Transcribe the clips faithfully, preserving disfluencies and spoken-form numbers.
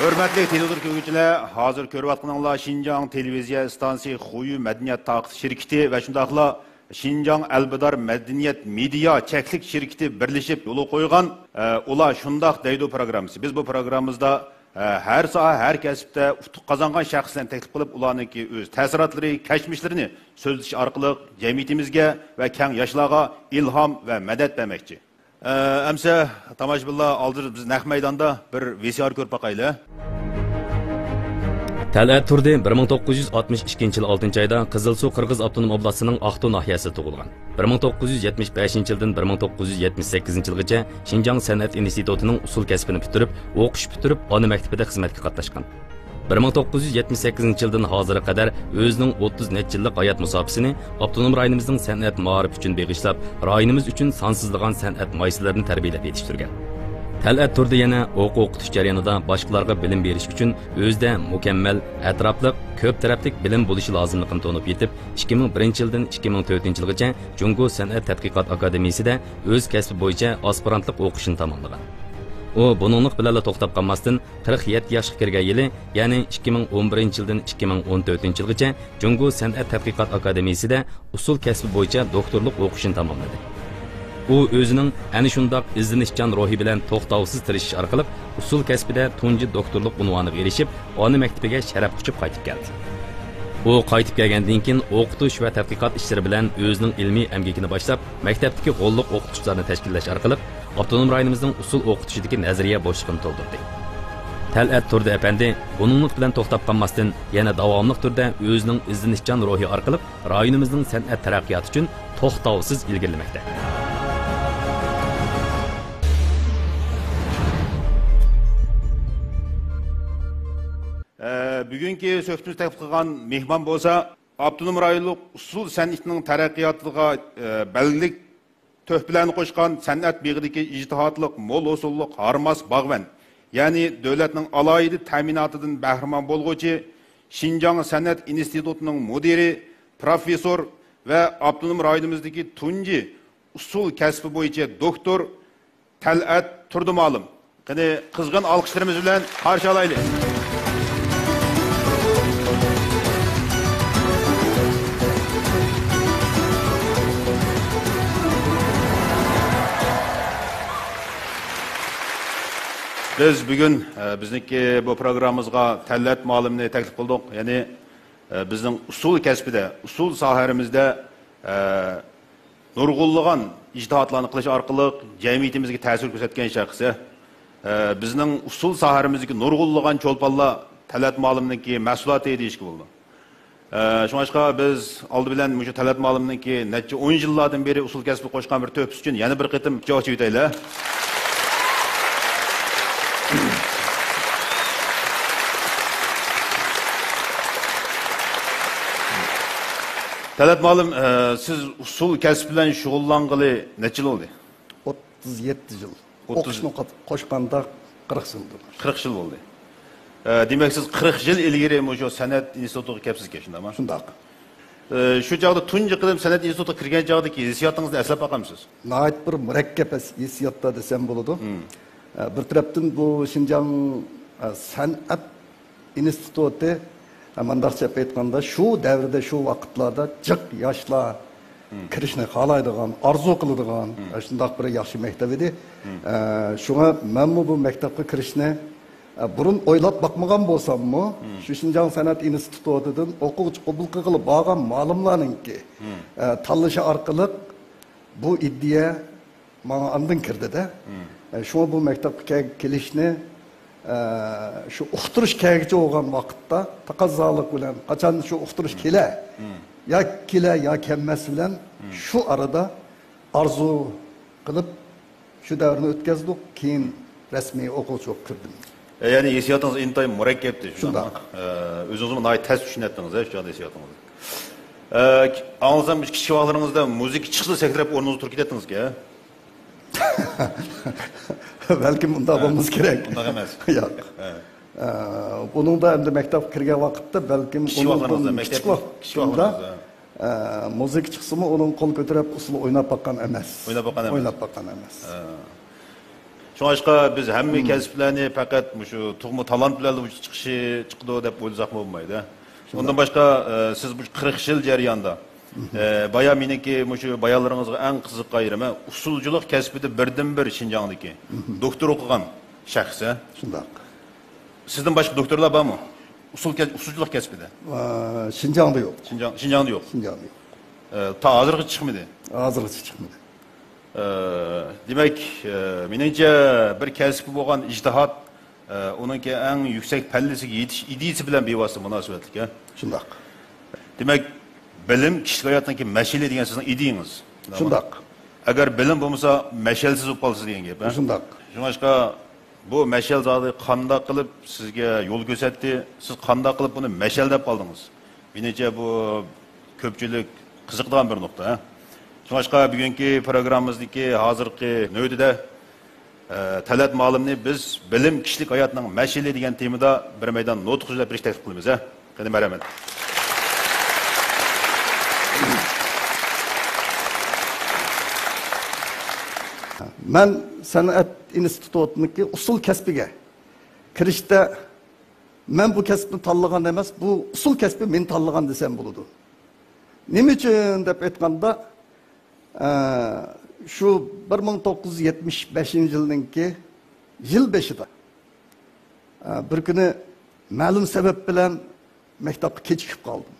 ھۆرمەتلىك تېلېۋىزور كۆرگۈچىلەر، ھازىر كۆرۈۋاتقىنىڭلار شىنجاڭ تېلېۋىزىيە ئىستانسىسى خۇيۈ مەدەنىيەت تارقىتىش شىركىتى ۋە شۇنداقلا شىنجاڭ ئەلبىدار مەدەنىيەت مېدىيا چەكلىك شىركىتى بىرلىشىپ يولغا قويغان، ئە، ئۇلار شۇنداق دەيدۇ پروگراممىسى. بىز بۇ پروگراممىمىزدا، ئە، ھەر ساھە، ھەر كەسىپتە ئۇتۇق قازانغان شەخسلەرنى تەكلىپ قىلىپ، ئۇلارنىڭكى ئۆز تەسىراتلىرى، كەچمىشلىرىنى سۆزلىتىش ئارقىلىق جەمئىيىتىمىزگە ۋە كەڭ ياشلارغا ئىلھام ۋە مەدەت بەرمەكچى. ئە، ئەمسە تاماشىبىنلار ئالدىدا بىز نەق مەيداندا بىر ۋىسىئار كۆرۈپ باقايلى. تەلئەت تۇردى بىر مىڭ توققۇز يۈز ئاتمىش ئىككىنچى يىل ئالتىنچى ئايدا قىزىلسۇ قىرغىز ئاپتونوم ئوبلاستىنىڭ ئاقتۇ ناھىيەسىدە تۇغۇلغان. بىر مىڭ توققۇز يۈز يەتمىش بەشىنچى يىلدىن بىر مىڭ توققۇز يۈز يەتمىش سەككىزىنچى يىلغىچە شىنجاڭ سەنئەت ئىنستىتۇتىنىڭ ئۇسسۇل كەسپىنى پۈتتۈرۈپ، ئوقۇش پۈتتۈرۈپ، ئانا مەكتىپىدە خىزمەتكە قاتناشقان. بىر مىڭ توققۇز يۈز يەتمىش سەككىزىنچى يىلدىن ھازىرغا قەدەر ئۆزىنىڭ ئوتتۇز نەچچە يىللىق ھايات مۇساپىسىنى ئاپتونوم رايونىمىزنىڭ سەنئەت مائارىپى ئۈچۈن بېغىشلاپ، رايونىمىز ئۈچۈن سانسىزلىغان سەنئەت ماھىرلىرىنى تەربىيەلەپ يېتىشتۈرگەن. تەلئەت تۇردى يەنە ئوقۇ-ئوقۇتۇش جەريانىدا باشقىلارغا بىلىم بېرىش ئۈچۈن ئۆزىدە مۇكەممەل، ئەتراپلىق، كۆپ تەرەپلىك بىلىم بولۇشى لازىملىقىنى تونۇپ يېتىپ، ئىككى مىڭ بىرىنچى يىلدىن ئىككى مىڭ تۆتىنچى يىلغىچە جۇڭگو سەنئەت تەتقىقات ئاكادېمىيىسىدە ئۆز كەسپى بويىچە ئاسپىرانتلىق ئوقۇشىنى تاماملىغان. ئۇ بۇنىڭلىق بىلەنلا توختاپ قالماستىن، قىرىق يەتتە ياشقا كىرگەن يىلى، يەنى ئىككى مىڭ ئون بىرىنچى يىلدىن ئىككى مىڭ ئون تۆتىنچى يىلغىچە جۇڭگو سەنئەت تەتقىقات ئاكادېمىيىسىدە ئۇسسۇل كەسپى بويىچە دوكتورلۇق ئوقۇشىنى تاماملىدى. ئۇ ئۆزىنىڭ ئەنە شۇنداق ئىزدىنىشچان روھى بىلەن توختاۋسىز تىرىشىش ئارقىلىق ئۇسسۇل كەسپىدە تۇنجى دوكتورلۇق ئۇنۋانىغا ئېرىشىپ، ئانا مەكتىپىگە شەرەپ قۇچۇپ قايتىپ كەلدى. ئۇ قايتىپ كەلگەندىن كېيىن ئوقۇتۇش ۋە تەتقىقات ئىشلىرى بىلەن ئۆزىنىڭ ئىلمىي ئەمگىكىنى باشلاپ، مەكتەپتىكى غوللۇق ئوقۇتقۇچىلارنى تەشكىللەش ئارقىلىق ئاپتونوم رايونىمىزنىڭ ئۇسسۇل ئوقۇتۇشىدىكى نەزەرىيە بوشلۇقىنى تولدۇردى. تەلئەت تۇردى ئەپەندى بۇنىڭلىق بىلەن توختاپ قالماستىن، يەنە داۋاملىق تۈردە ئۆزىنىڭ ئىزدىنىشچان روھى ئارقىلىق رايونىمىزنىڭ سەنئەت تەرەققىياتى ئۈچۈن توختاۋسىز ئىلگىرىلىمەكتە. ئە، بۈگۈنكى سۆھبىتىمىزنى تەكلىپ قىلغان مېھمان بولسا، ئاپتونوم رايونلۇق ئۇسسۇل سەنئىتىنىڭ تەرەققىياتىغا، ئە، بەلگىلىك تۆھپىلەرنى قوشقان سەنئەت بېغىدىكى ئىجتىھاتلىق، مول ھوسۇللۇق ھارماس باغۋەن، يەنى دۆلەتنىڭ ئالاھىدە تەمىناتىدىن بەھرىمەن بولغۇچى، شىنجاڭ سەنئەت ئىنستىتۇتىنىڭ مۇدىرى، پروفېسسور ۋە ئاپتونوم رايونىمىزدىكى تۇنجى ئۇسسۇل كەسپى بويىچە دوكتور تەلئەت تۇردى مۇئەللىم. قېنى، قىزغىن ئالقىشلىرىمىز بىلەن قارشى ئالايلى. بىز بۈگۈن، ئە، بىزنىڭكى بۇ پروگراممىمىزغا تەلئەت مۇئەللىمنى تەكلىپ قىلدۇق. يەنى، ئە، بىزنىڭ ئۇسسۇل كەسپىدە، ئۇسسۇل ساھەمىزدە، ئە، نۇرغۇنلىغان ئىجتىھاتلارنى قىلىش ئارقىلىق جەمئىيىتىمىزگە تەسىر كۆرسەتكەن شەخس. ئە، بىزنىڭ ئۇسسۇل ساھەمىزدىكى نۇرغۇنلىغان چولپانلار تەلئەت مۇئەللىمنىڭكى مەھسۇلاتى دېيىشكە بولىدۇ. ئە، شۇڭلاشقا بىز ئالدى بىلەن مۇشۇ تەلئەت مۇئەللىمنىڭكى نەچچە ئون يىللاردىن بېرى ئۇسسۇل كەسپىگە قوشقان بىر تۆھپىسى ئۈچۈن يەنە بىر قېتىم چاۋاك چېۋىتەيلى. تەلئەت مۇئەللىم، ئە، سىز ئۇسسۇل كەسىپ بىلەن شۇغۇللانغىلى نەچچە يىل بولدى؟ ئوتتۇز يەتتە يىل. ئوتتۇز. ئوقۇشنى قات-، قوشقاندا قىرىق يىل بولدى. قىرىق يىل بولدى. ئە، دېمەك، سىز قىرىق يىل ئىلگىرى مۇشۇ سەنئەت ئىنستىتۇتىغا كەپسىزكەن، شۇنداقمۇ؟ شۇنداق. ئە، شۇ چاغدا تۇنجى قېتىم سەنئەت ئىنستىتۇتىغا كىرگەن چاغدىكى ھېسسىياتىڭىزنى ئەسلەپ باقامسىز؟ ناھايىتى بىر مۇرەككەپ ھېس-، ھېسسىياتتا دېسەم بولىدۇ. مم. ئە، بىر تەرەپتىن بۇ شىنجاڭ، ئە، سەنئەت ئىنستىتۇتى، ئە، مۇنداقچە ئېيتقاندا، شۇ دەۋردە، شۇ ۋاقىتلاردا جىق ياشلار مم. كىرىشنى خالايدىغان، ئارزۇ قىلىدىغان، مم. ئە، شۇنداق بىر ياخشى مەكتەپ ئىدى. مم. ئە، شۇڭا مەنمۇ بۇ مەكتەپكە كىرىشنى، ئە، بۇرۇن ئويلاپ باقمىغان بولساممۇ، مم. شۇ شىنجاڭ سەنئەت ئىنستىتۇتىدىن ئوقۇغۇچى قوبۇل قىلغىلى بارغان مۇئەللىملارنىڭكى، مم. ئە، تاللىشى ئارقىلىق بۇ ئىدىيە ماڭا ئاندىن كىردى-دە. مم. ئە، شۇڭا بۇ مەكتەپكە كەل-، كېلىشنى، ئە، شۇ ئۇقتۇرۇش كەلگۈچى بولغان ۋاقىتتا تەقەززالىق بىلەن، قاچان شۇ ئۇقتۇرۇش مم. كېلە، مم. يا كېلە، يا كەلمەس بىلەن مم. شۇ ئارىدا ئارزۇ قىلىپ، شۇ دەۋرنى ئۆتكەزدۇق. كېيىن رەسمىي ئوقۇغۇچى بولۇپ كىردىم. ئە، يەنى ھېسسىياتىڭىز ئىنتايىن مۇرەككەپتى، شۇنداقمۇ؟ شۇنداق. ئە، ئۆزىڭىزمۇ ناھايىتى تەس چۈشىنەتتىڭىز، ھە، شۇ چاغدا ھېسسىياتىڭىزنى. ئە، ئاڭلىسام، كىچىك ۋاقىتلىرىڭىزدا مۇزىكا چىقسا سەكرەپ ئورنىڭىزدىن تۇرۇپ كېتەتتىڭىزكەن، ھە؟ بەلكىم ئۇنداق ھە. بولمىسا كېرەك. ئۇنداق ئەمەس. ياق. ھە. ئە، بۇنىڭدا ئەمدى مەكتەپكە كىرگەن ۋاقىتتا بەلكىم كىچىك ئۇنىڭدىن ۋاقىتلىرىڭىزدا، كىچىك مەكتەپ، ۋاق-، كىچىك كىچىكىمدا، ۋاقىتلىرىڭىزدا. ئە، مۇزىكا چىقسىمۇ ئۇنىڭ قول كۆتۈرۈپ ئۇسسۇل ئويناپ باققان ئەمەس. ئويناپ باققان ئەمەس. ئويناپ باققان ئەمەس. ھە. شۇڭلاشقا بىز ھەممە كەسىپلەرنى پەقەت مۇشۇ تۇغما تالانت بىلەن ۋۇجۇدقا چىقىشى، چىقىدۇ دەپ ئويلىساقمۇ بولمايدۇ. ئۇندىن باشقا، ئە، سىز مۇشۇ قىرىق يىل جەريانىدا، ئە، بايا مېنىڭكى مۇشۇ بايانلىرىڭىزغا ئەڭ قىزىققان يېرى، مەن ئۇسسۇلچىلىق كەسپىدە بىردىنبىر شىنجاڭدىكى دوكتور ئوقۇغان شەخس، ھە؟ شۇنداق. سىزدىن باشقا دوكتورلار بارمۇ؟ ئۇسسۇل كەس-، ئۇسسۇلچىلىق كەسپىدە. ئا، شىنجاڭدا يوق. شىنجاڭ، شىنجاڭدا يوق. شىنجاڭدا يوق. ئە، تا ھازىرغىچە چىقمىدى. ھازىرغىچە چىقمىدى. ئە، دېمەك، ئە، مېنىڭچە بىر كەسىپكە بولغان ئىجتىھات، ئە، ئۇنىڭكى ئەڭ يۈكسەك پەللىسىگە يېتىش ئىدىيىسى بىلەن بىۋاسىتە مۇناسىۋەتلىك، ھە؟ شۇنداق. دېمەك، بىلىم كىشىلىك ھاياتنىڭكى مەشئىلى دېگەن سىزنىڭ ئىدىيىڭىز. شۇنداق. ئەگەر بىلىم بولمىسا، مەشئەلسىز بولۇپ قالىسىز دېگەن گەپ، ھە؟ شۇنداق. شۇڭلاشقا، بۇ مەشئەل زادى قانداق قىلىپ سىزگە يول كۆرسەتتى؟ سىز قانداق قىلىپ بۇنى مەشئەل دەپ قالدىڭىز؟ مېنىڭچە، بۇ كۆپچىلىك قىزىقىدىغان بىر نۇقتا، ھە؟ شۇڭلاشقا بۈگۈنكى پروگراممىمىزدىكى ھازىرقى نۆۋىتىدە، ئە، تەلئەت مۇئەللىمنى بىز بىلىم كىشىلىك ھاياتنىڭ مەشئىلى دېگەن تېمىدا بىر مەيدان نۇتۇق سۆزلەپ بېرىشنى تەكلىپ قىلىمىز، ھە؟ قېنى، مەرھەمەت. مەن سەنئەت ئىنستىتۇتىنىڭكى ئۇسسۇل كەسپىگە كىرىشتە، مەن بۇ كەسىپنى تاللىغان ئەمەس، بۇ ئۇسسۇل كەسپى مېنى تاللىغان دېسەم بولىدۇ. نېمە ئۈچۈن دەپ ئېيتقاندا، ئە، شۇ بىر مىڭ توققۇز يۈز يەتمىش بەشىنچى يىلنىڭكى يىل بېشىدا، ئە، بىر كۈنى مەلۇم سەۋەب بىلەن مەكتەپكە كېچىكىپ قالدىم.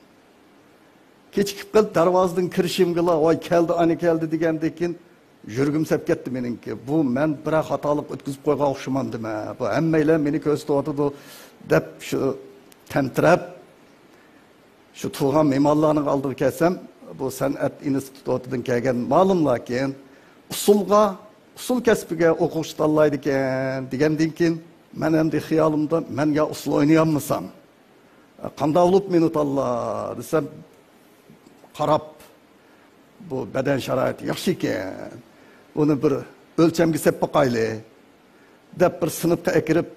كېچىكىپ قېلىپ، دەرۋازىدىن كىرىشىمگىلا، «ۋاي، كەلدى، ئانا كەلدى» دېگەندىن كېيىن، يۈرىكىم سەپ كەتتى مېنىڭكى. «بۇ مەن بىرەر خاتالىق ئۆتكۈزۈپ قويغان ئوخشىمامدىمەن؟ بۇ ھەممەيلەن مېنى كۆزىتىۋاتىدۇ» دەپ، شۇ تەمتىرەپ، شۇ تۇرغان مېھمانلارنىڭ ئالدىغا كەلسەم، بۇ سەنئەت ئىنستىتۇتىدىن كەلگەن مالىملاركەن، ئۇسسۇلغا، ئۇسسۇل كەسپىگە ئوقۇغۇچى تاللايدىكەن دېگەندىن كېيىن، مەن ئەمدى خىيالىمدا، مەن يا ئۇسسۇل ئوينىيالمىسام، قانداق بولۇپ مېنى تاللا دېسەم، قاراپ، بۇ بەدەن شارائىتى ياخشى ئىكەن، بۇنى بىر ئۆلچەمگە سېلىپ باقايلى دەپ، بىر سىنىپقا ئەكىرىپ،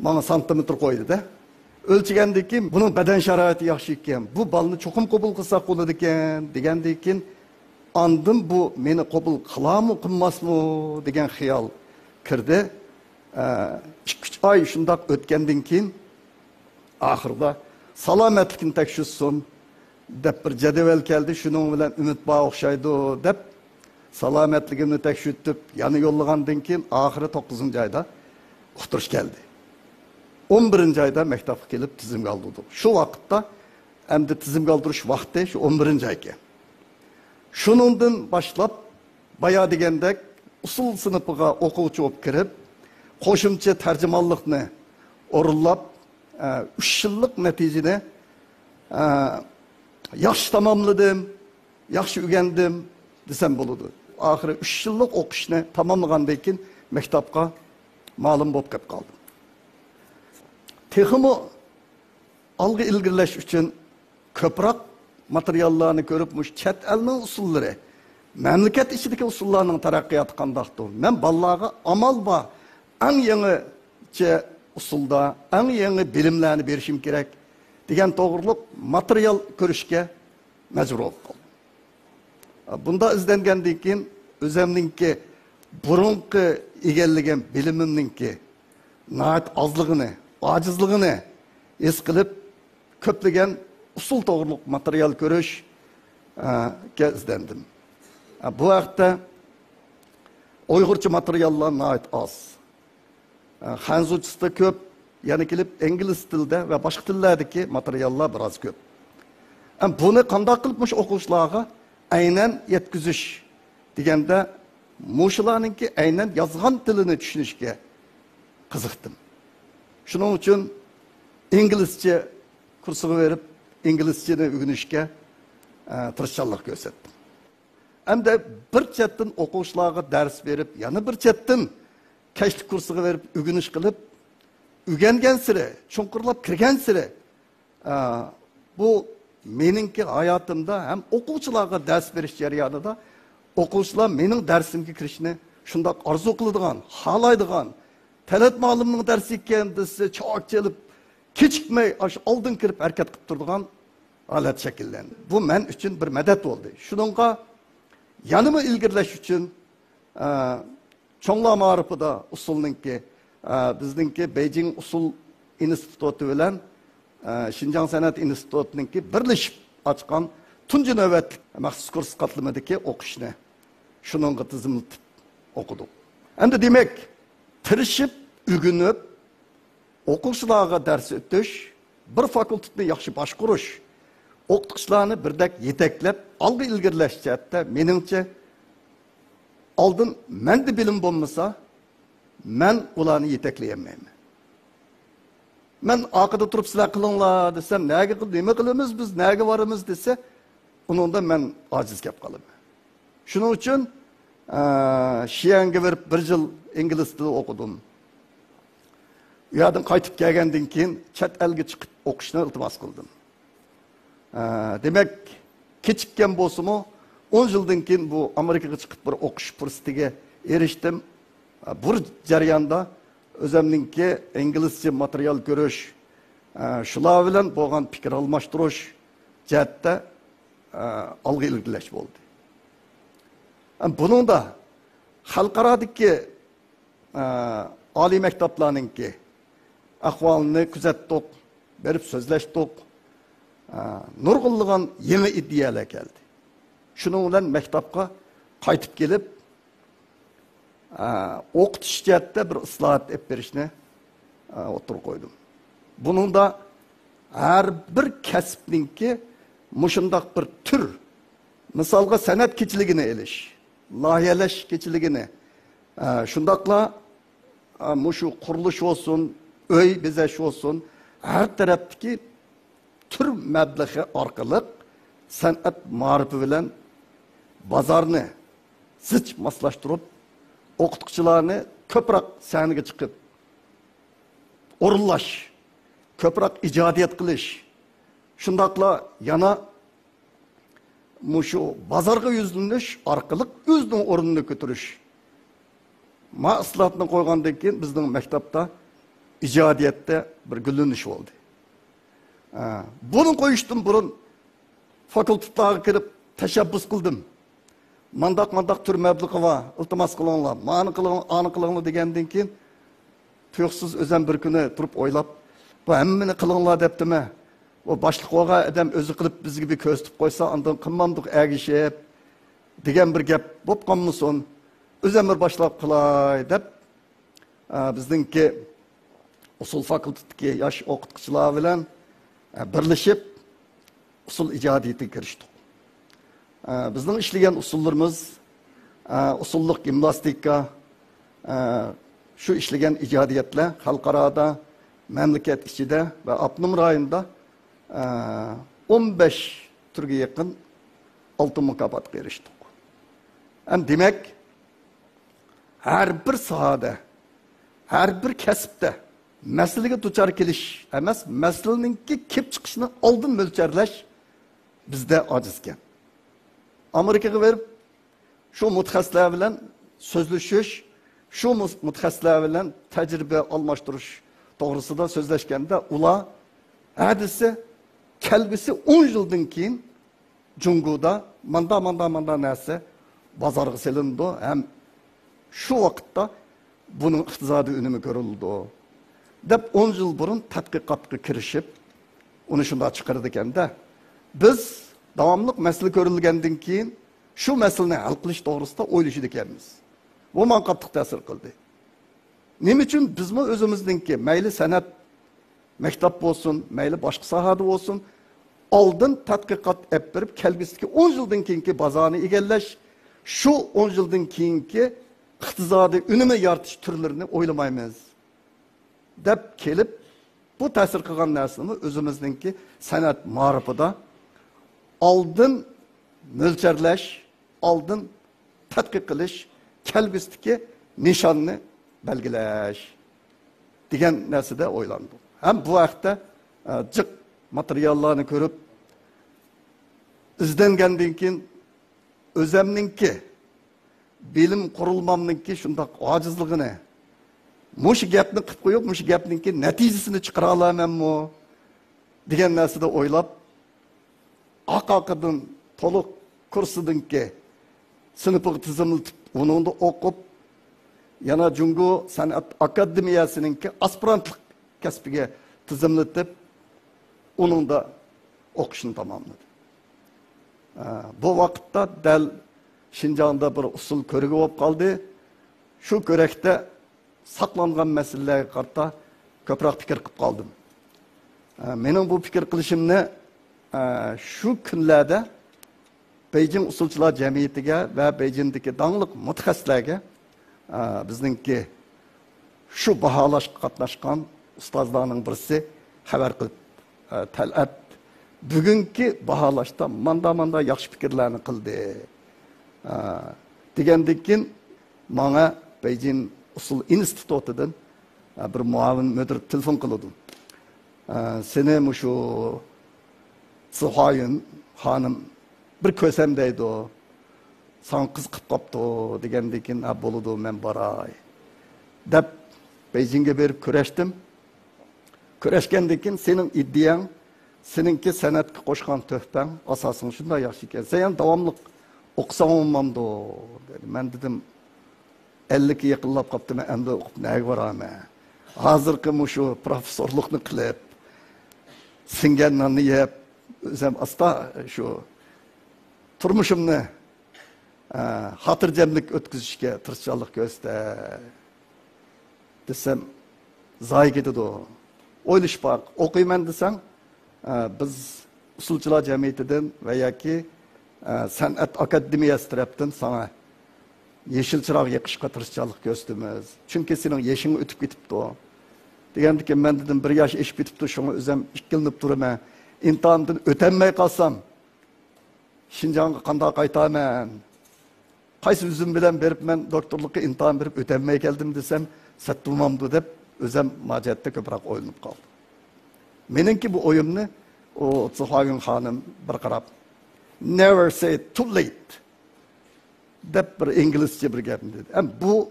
ماڭا سانتىمېتىر قويدى-دە. ئۆلچىگەندىن كېيىن، بۇنىڭ بەدەن شارائىتى ياخشى ئىكەن، بۇ بالىنى چوقۇم قوبۇل قىلساق بولىدىكەن دېگەندىن كېيىن، ئاندىن بۇ مېنى قوبۇل قىلارمۇ، قىلماسمۇ دېگەن خىيال كىردى. ئە، ئىككى-ئۈچ ئاي شۇنداق ئۆتكەندىن كېيىن، ئاخىرىدا «سالامەتلىكىنى تەكشۈرسۇن» دەپ بىر جەدۋەل كەلدى، «شۇنىڭ بىلەن ئۈمىد بار ئوخشايدۇ» دەپ، سالامەتلىكىمنى تەكشۈرتۈپ، يەنە يوللىغاندىن كېيىن، ئاخىرى توققۇزىنچى ئايدا ئۇقتۇرۇش كەلدى. ئون بىرىنچى ئايدا مەكتەپكە كېلىپ، تىزىمگە ئالدۇردۇق. شۇ ۋاقىتتا ئەمدى تىزىمگە ئالدۇرۇش ۋاقتى شۇ ئون بىرىنچى ئايكەن. شۇنىڭدىن باشلاپ، بايا دېگەندەك، ئۇسسۇل سىنىپىغا ئوقۇغۇچى بولۇپ كىرىپ، قوشۇمچە تەرجىمانلىقنى ئورۇنلاپ، ئە، ئۈچ يىللىق نەتىجىنى، ئە، ياخشى تاماملىدىم، ياخشى ئۆگەندىم دېسەم بولىدۇ. ئاخىرى ئۈچ يىللىق ئوقۇشنى تاماملىغاندىن كېيىن، مەكتەپكە مالىم بولۇپ كىرىپ قالدىم. تېخىمۇ ئالغا ئىلگىرىلەش ئۈچۈن كۆپرەك ماتېرىياللارنى كۆرۈپ، مۇشۇ چەت ئەلنىڭ ئۇسسۇللىرى، مەملىكەت ئىچىدىكى ئۇسسۇللارنىڭ تەرەققىياتى قانداقتۇ؟ مەن بالىلارغا ئامال بار، ئەڭ يېڭىچە ئۇسسۇلدا، ئەڭ يېڭى بىلىملەرنى بېرىشىم كېرەك دېگەن توغرۇلۇق ماتېرىيال كۆرۈشكە مەجبۇر بولۇپ قالدىم. بۇنداق ئىزدەنگەندىن كېيىن، ئۆزۈمنىڭكى بۇرۇنقى ئىگىلىگەن بىلىمىمنىڭكى ناھايىتى ئازلىقىنى، ئاجىزلىقىنى ھېس قىلىپ، كۆپلىگەن ئۇسسۇل توغرۇلۇق ماتېرىيال كۆرۈش، ئە، گە ئىزدەندىم. ئە، بۇ ھەقتە ئۇيغۇرچە ماتېرىياللار ناھايىتى ئاز. ئە، خەنزۇچىسىدا كۆپ، يەنە كېلىپ ئىنگلىز تىلىدا ۋە باشقا تىللەردىكى ماتېرىياللار بىراز كۆپ. ئە، بۇنى قانداق قىلىپ مۇشۇ ئوقۇغۇچىلارغا ئەينەن يەتكۈزۈش دېگەندە، مۇشۇلارنىڭكى ئەينەن يازغان تىلىنى چۈشىنىشكە قىزىقتىم. شۇنىڭ ئۈچۈن ئىنگلىزچە كۇرسىغا بېرىپ، ئىنگلىزچىنى ئۆگىنىشكە، ئە، تىرىشچانلىق كۆرسەتتىم. ئەمدى بىر چەتتىن ئوقۇغۇچىلارغا دەرس بېرىپ، يەنە بىر چەتتىن كەچلىك كۇرسىغا بېرىپ ئۆگىنىش قىلىپ، ئۆگەنگەنسېرى، چوڭقۇرلاپ كىرگەنسېرى، ئە، بۇ مېنىڭكى ھاياتىمدا ھەم ئوقۇغۇچىلارغا دەرس بېرىش جەريانىدا ئوقۇغۇچىلار مېنىڭ دەرسىمگە كىرىشنى شۇنداق ئارزۇ قىلىدىغان، خالايدىغان، تەلئەت مۇئەللىمنىڭ دەرسى ئىكەن دېسە، چاۋاك چېلىپ، كېچىكمەي ئاشۇ ئالدىن كىرىپ ھەرىكەت قىلىپ تۇرىدىغان ھالەت شەكىللەندى. بۇ مەن ئۈچۈن بىر مەدەت بولدى. شۇنىڭغا يەنىمۇ ئىلگىرىلەش ئۈچۈن، ئە، چوڭلار مائارىپىدا ئۇسسۇلنىڭكى، ئە، بىزنىڭكى بېيجىڭ ئۇسسۇل ئىنستىتۇتى بىلەن، ئە، شىنجاڭ سەنئەت ئىنستىتۇتىنىڭكى بىرلىشىپ ئاچقان تۇنجى نۆۋەتلىك مەخسۇس كۇرس قاتلىمىدىكى ئوقۇشنى شۇنىڭغا تىزىملىتىپ ئوقۇدۇق. ئەمدى دېمەك، تىرىشىپ، ئۆگىنىپ، ئوقۇغۇچىلارغا دەرس ئۆتۈش، بىر فاكۇلتېتنى ياخشى باشقۇرۇش، ئوقۇتقۇچىلارنى بىردەك يېتەكلەپ، ئالغا ئىلگىرىلەش جەھەتتە، مېنىڭچە، ئالدىن مەندە بىلىم بولمىسا، مەن ئۇلارنى يېتەكلىيەلمەيمەن. مەن ئارقىدا تۇرۇپ، سىلەر قىلىڭلار دېسەم، نەگە قىل-، نېمە قىلىمىز بىز، نەگە بارىمىز دېسە، ئۇنىڭدا مەن ئاجىز كەپ قالىمەن. شۇنىڭ ئۈچۈن، ئە، شيەنگە بېرىپ بىر يىل ئىنگلىز تىلى ئوقۇدۇم. ئۇ يەردىن قايتىپ كەلگەندىن كېيىن چەت ئەلگە چىقىپ ئوقۇشنى ئىلتىماس قىلدىم. ئە، دېمەك، كېچىككەن بولسىمۇ، ئون يىلدىن كېيىن بۇ ئامېرىكىغا چىقىپ بىر ئوقۇش پۇرسىتىگە ئېرىشتىم. ئە، بۇ جەرياندا ئۆزۈمنىڭكى ئىنگلىزچە ماتېرىيال كۆرۈش، ئە، شۇلار بىلەن بولغان پىكىر ئالماشتۇرۇش جەھەتتە، ئە، ئالغا ئىلگىرىلەش بولدى. ئە، بۇنىڭدا خەلقئارادىكى ئە، ئالىي مەكتەپلەرنىڭكى ئەھۋالىنى كۆزەتتۇق، بېرىپ سۆزلەشتۇق. ئە، نۇرغۇنلىغان يېڭى ئىدىيەلەر كەلدى. شۇنىڭ بىلەن مەكتەپكە قايتىپ كېلىپ، ئە، ئوقۇتۇش جەھەتتە بىر ئىسلاھات ئېلىپ بېرىشنى، ئە، ئوتتۇرىغا قويدۇم. بۇنىڭدا ھەر بىر كەسىپنىڭكى مۇشۇنداق بىر تۈر، مىسالغا، سەنئەت كېچىلىكىنى ئېلىش، لايىھەلەش كېچىلىكىنى، ئە، شۇنداقلا، ئە، مۇشۇ قۇرۇلۇش بولسۇن، ئۆي بېزەش بولسۇن، ھەر تەرەپتىكى تۈر مەبلىغى ئارقىلىق سەنئەت مائارىپى بىلەن بازارنى زىچ ماسلاشتۇرۇپ، ئوقۇتقۇچىلارنى كۆپرەك سەھنىگە چىقىپ ئورۇنلاش، كۆپرەك ئىجادىيەت قىلىش، شۇنداقلا يەنە مۇشۇ بازارغا يۈزلىنىش ئارقىلىق ئۆزىنىڭ ئورنىنى كۆتۈرۈش. ما ئىسلاھاتنى قويغاندىن كېيىن بىزنىڭ مەكتەپتە ئىجادىيەتتە بىر گۈللىنىش بولدى. ئە، بۇنى قويۇشتىن بۇرۇن فاكۇلتېتلارغا كىرىپ تەشەببۇس قىلدىم. مانداق، مانداق تۈر مەبلىغى بار، ئىلتىماس قىلىڭلار، مانى قىلىڭلار، ئانى قىلىڭلار دېگەندىن كېيىن، تۇيۇقسىز ئۆزۈم بىر كۈنى تۇرۇپ ئويلاپ، بۇ ھەممىنى قىلىڭلار دەپتىمە. بۇ باشلىق بولغان ئادەم ئۆزى قىلىپ بىزگە بىر كۆرسىتىپ قويسا، ئاندىن قىلمامدۇق ئەگىشىپ دېگەن بىر گەپ بولۇپ قالمىسۇن. ئۆزۈم بىر باشلاپ قىلاي دەپ، ئە، بىزنىڭكى ئۇسسۇل فاكۇلتېتىدىكى ياش ئوقۇتقۇچىلار بىلەن، ئە، بىرلىشىپ ئۇسسۇل ئىجادىيىتىگە كىرىشتۇق. ئە، بىزنىڭ ئىشلىگەن ئۇسسۇللىرىمىز، ئە، ئۇسسۇللۇق گىمناستىكا، ئە، شۇ ئىشلىگەن ئىجادىيەتلەر خەلقئارادا، مەملىكەت ئىچىدە ۋە ئاپتونوم رايوندا، ئە، ئون بەش تۈرگە يېقىن ئالتۇن مۇكاپاتقا ئېرىشتۇق. ھەم دېمەك، ھەر بىر ساھەدە، ھەر بىر كەسىپتە مەسىلىگە دۇچار كېلىش ئەمەس، مەسىلىنىڭكى كېلىپ چىقىشىنى ئالدىن مۆلچەرلەش بىزدە ئاجىزكەن. ئامېرىكىغا بېرىپ، شۇ مۇتەخەسسىسلەر بىلەن سۆزلىشىش، شۇ مۇس-، مۇتەخەسسىسلەر بىلەن تەجرىبە ئالماشتۇرۇش توغرىسىدا سۆزلەشكەندە، ئۇلار ھە دېسە، كەلگۈسى ئون يىلدىن كېيىن جۇڭگودا ماندا، ماندا، ماندا نەرسە بازارغا سېلىنىدۇ ھەم شۇ ۋاقىتتا بۇنىڭ ئىقتىسادىي ئۈنۈمى كۆرۈلىدۇ، دەپ ئون يىل بۇرۇن تەتقىقاتقا كىرىشىپ، ئۇنى شۇنداق چىقىرىدىكەن-دە. بىز داۋاملىق مەسىلە كۆرۈلگەندىن كېيىن شۇ مەسىلىنى ھەل قىلىش توغرىسىدا ئويلىشىدىكەنمىز. بۇ ماڭا قاتتىق تەسىر قىلدى. نېمە ئۈچۈن بىزمۇ ئۆزىمىزنىڭكى، مەيلى سەنئەت مەكتەپ بولسۇن، مەيلى باشقا ساھەدە بولسۇن، ئالدىن تەتقىقات ئېلىپ بېرىپ، كەلگۈسىدىكى ئون يىلدىن كېيىنكى بازارنى ئىگىلەش، شۇ ئون يىلدىن كېيىنكى ئىقتىسادىي ئۈنۈمى يارىتىش تۈرلىرىنى ئويلىمايمىز، دەپ كېلىپ، بۇ تەسىر قىلغان نەرسىنىمۇ ئۆزىمىزنىڭكى سەنئەت مائارىپىدا ئالدىن مۆلچەرلەش، ئالدىن تەتقىق قىلىش، كەلگۈسىدىكى نىشاننى بەلگىلەش دېگەن نەرسىدە ئويلاندۇق. ھەم بۇ ھەقتە، ئە، جىق ماتېرىياللارنى كۆرۈپ، ئىزدەنگەندىن كېيىن ئۆزەمنىڭكى بىلىم قۇرۇلمامنىڭكى شۇنداق ئاجىزلىقىنى، مۇشۇ گەپنى قىلىپ قويۇپ، مۇشۇ گەپنىڭكى نەتىجىسىنى چىقىرالايمەنمۇ دېگەن نەرسىدە ئويلاپ، ئارقا-ئارقىدىن تولۇق كۇرسىدىنكى سىنىپىغا تىزىملىتىپ، ئۇنىڭدا ئوقۇپ، يەنە جۇڭگو سەنئەت ئاكادېمىيەسىنىڭكى ئاسپىرانتلىق كەسپىگە تىزىملىتىپ، ئۇنىڭدا ئوقۇشنى تاماملىدى. ئە، بۇ ۋاقىتتا دەل شىنجاڭدا بىر ئۇسسۇل كۆرگە بولۇپ قالدى. شۇ كۆرەكتە ساقلانغان مەسىلىلەرگە قارىتا كۆپرەك پىكىر قىلىپ قالدىم. ئە، مېنىڭ بۇ پىكىر قىلىشىمنى، ئە، شۇ كۈنلەردە بېيجىڭ ئۇسسۇلچىلار جەمئىيىتىگە ۋە بېيجىڭدىكى داڭلىق مۇتەخەسسىسلەرگە، ئە، بىزنىڭكى شۇ باھالاشقا قاتناشقان ئۇستازلارنىڭ بىرسى خەۋەر قىلىپ، ئە، تەلئەت بۈگۈنكى باھالاشتا ماندا-ماندا ياخشى پىكىرلەرنى قىلدى، ئە، دېگەندىن كېيىن ماڭا بېيجىڭ ئۇسسۇل ئىنستىتۇتىدىن، ئە، بىر مۇئاۋىن مۇدىر تېلېفون قىلىدۇ. ئە، سېنى مۇشۇ سىخۇايۈن خانىم بىر كۆرسەم دەيدۇ. ساڭا قىزىقىپ قاپتۇ، دېگەندىن كېيىن، ھە، بولىدۇ، مەن باراي، دەپ، بېيجىڭگە بېرىپ كۆرۈشتۈم. كۆرۈشكەندىن كېيىن، سېنىڭ ئىدىيەڭ، سېنىڭكى سەنئەتكە قوشقان تۆھپەڭ ئاساسەن شۇنداق ياخشى ئىكەن. سەن يەنە داۋاملىق ئوقۇساڭ بولمامدۇ؟ دېدى. مەن دېدىم، ئەللىككە يېقىنلاپ قاپتىمەن، ئەمدى ئوقۇپ نەگە بارامەن؟ ھازىرقى مۇشۇ پروفېسسورلۇقنى قىلىپ، سىڭگەن ناننى يەپ، ئۆزۈم ئاستا شۇ تۇرمۇشۇمنى، ئە، خاتىرجەملىك ئۆتكۈزۈشكە تىرىشچانلىق كۆرسىتەي دېسەم، زايە كېتىدۇ. ئويلىشىپ باق، ئوقۇيمەن دېسەڭ، ئە، بىز ئۇسسۇلچىلار جەمئىيىتىدىن ۋە ياكى، ئە، سەنئەت ئاكادېمىيەسى تەرەپتىن ساڭا يېشىل چىراغ يېقىشقا تىرىشچانلىق كۆرسىتىمىز. چۈنكى سېنىڭ يېشىڭ ئۆتۈپ كېتىپتۇ. دېگەندىكىن مەن دېدىم، بىر ياش ئېشىپ كېتىپتۇ، شۇڭا ئۆزۈم ئىككىلىنىپ تۇرىمەن. ئىمتىھاندىن ئۆتەلمەي قالسام، شىنجاڭغا قانداق قايتارمەن؟ قايسى يۈزۈم بىلەن بېرىپ مەن دوكتورلۇققا ئىمتىھان بېرىپ ئۆتەلمەي كەلدىم دېسەم، سەت بولمامدۇ دەپ، ئۆزۈم ماجەتتە كۆپرەك ئويلىنىپ قالدىم. مېنىڭكى بۇ ئويۇمنى ئۇ سىخۇايۈن خانىم بىر قاراپ، «Never say too late» دەپ بىر ئىنگلىزچە بىر گەپنى دېدى. ئەم، بۇ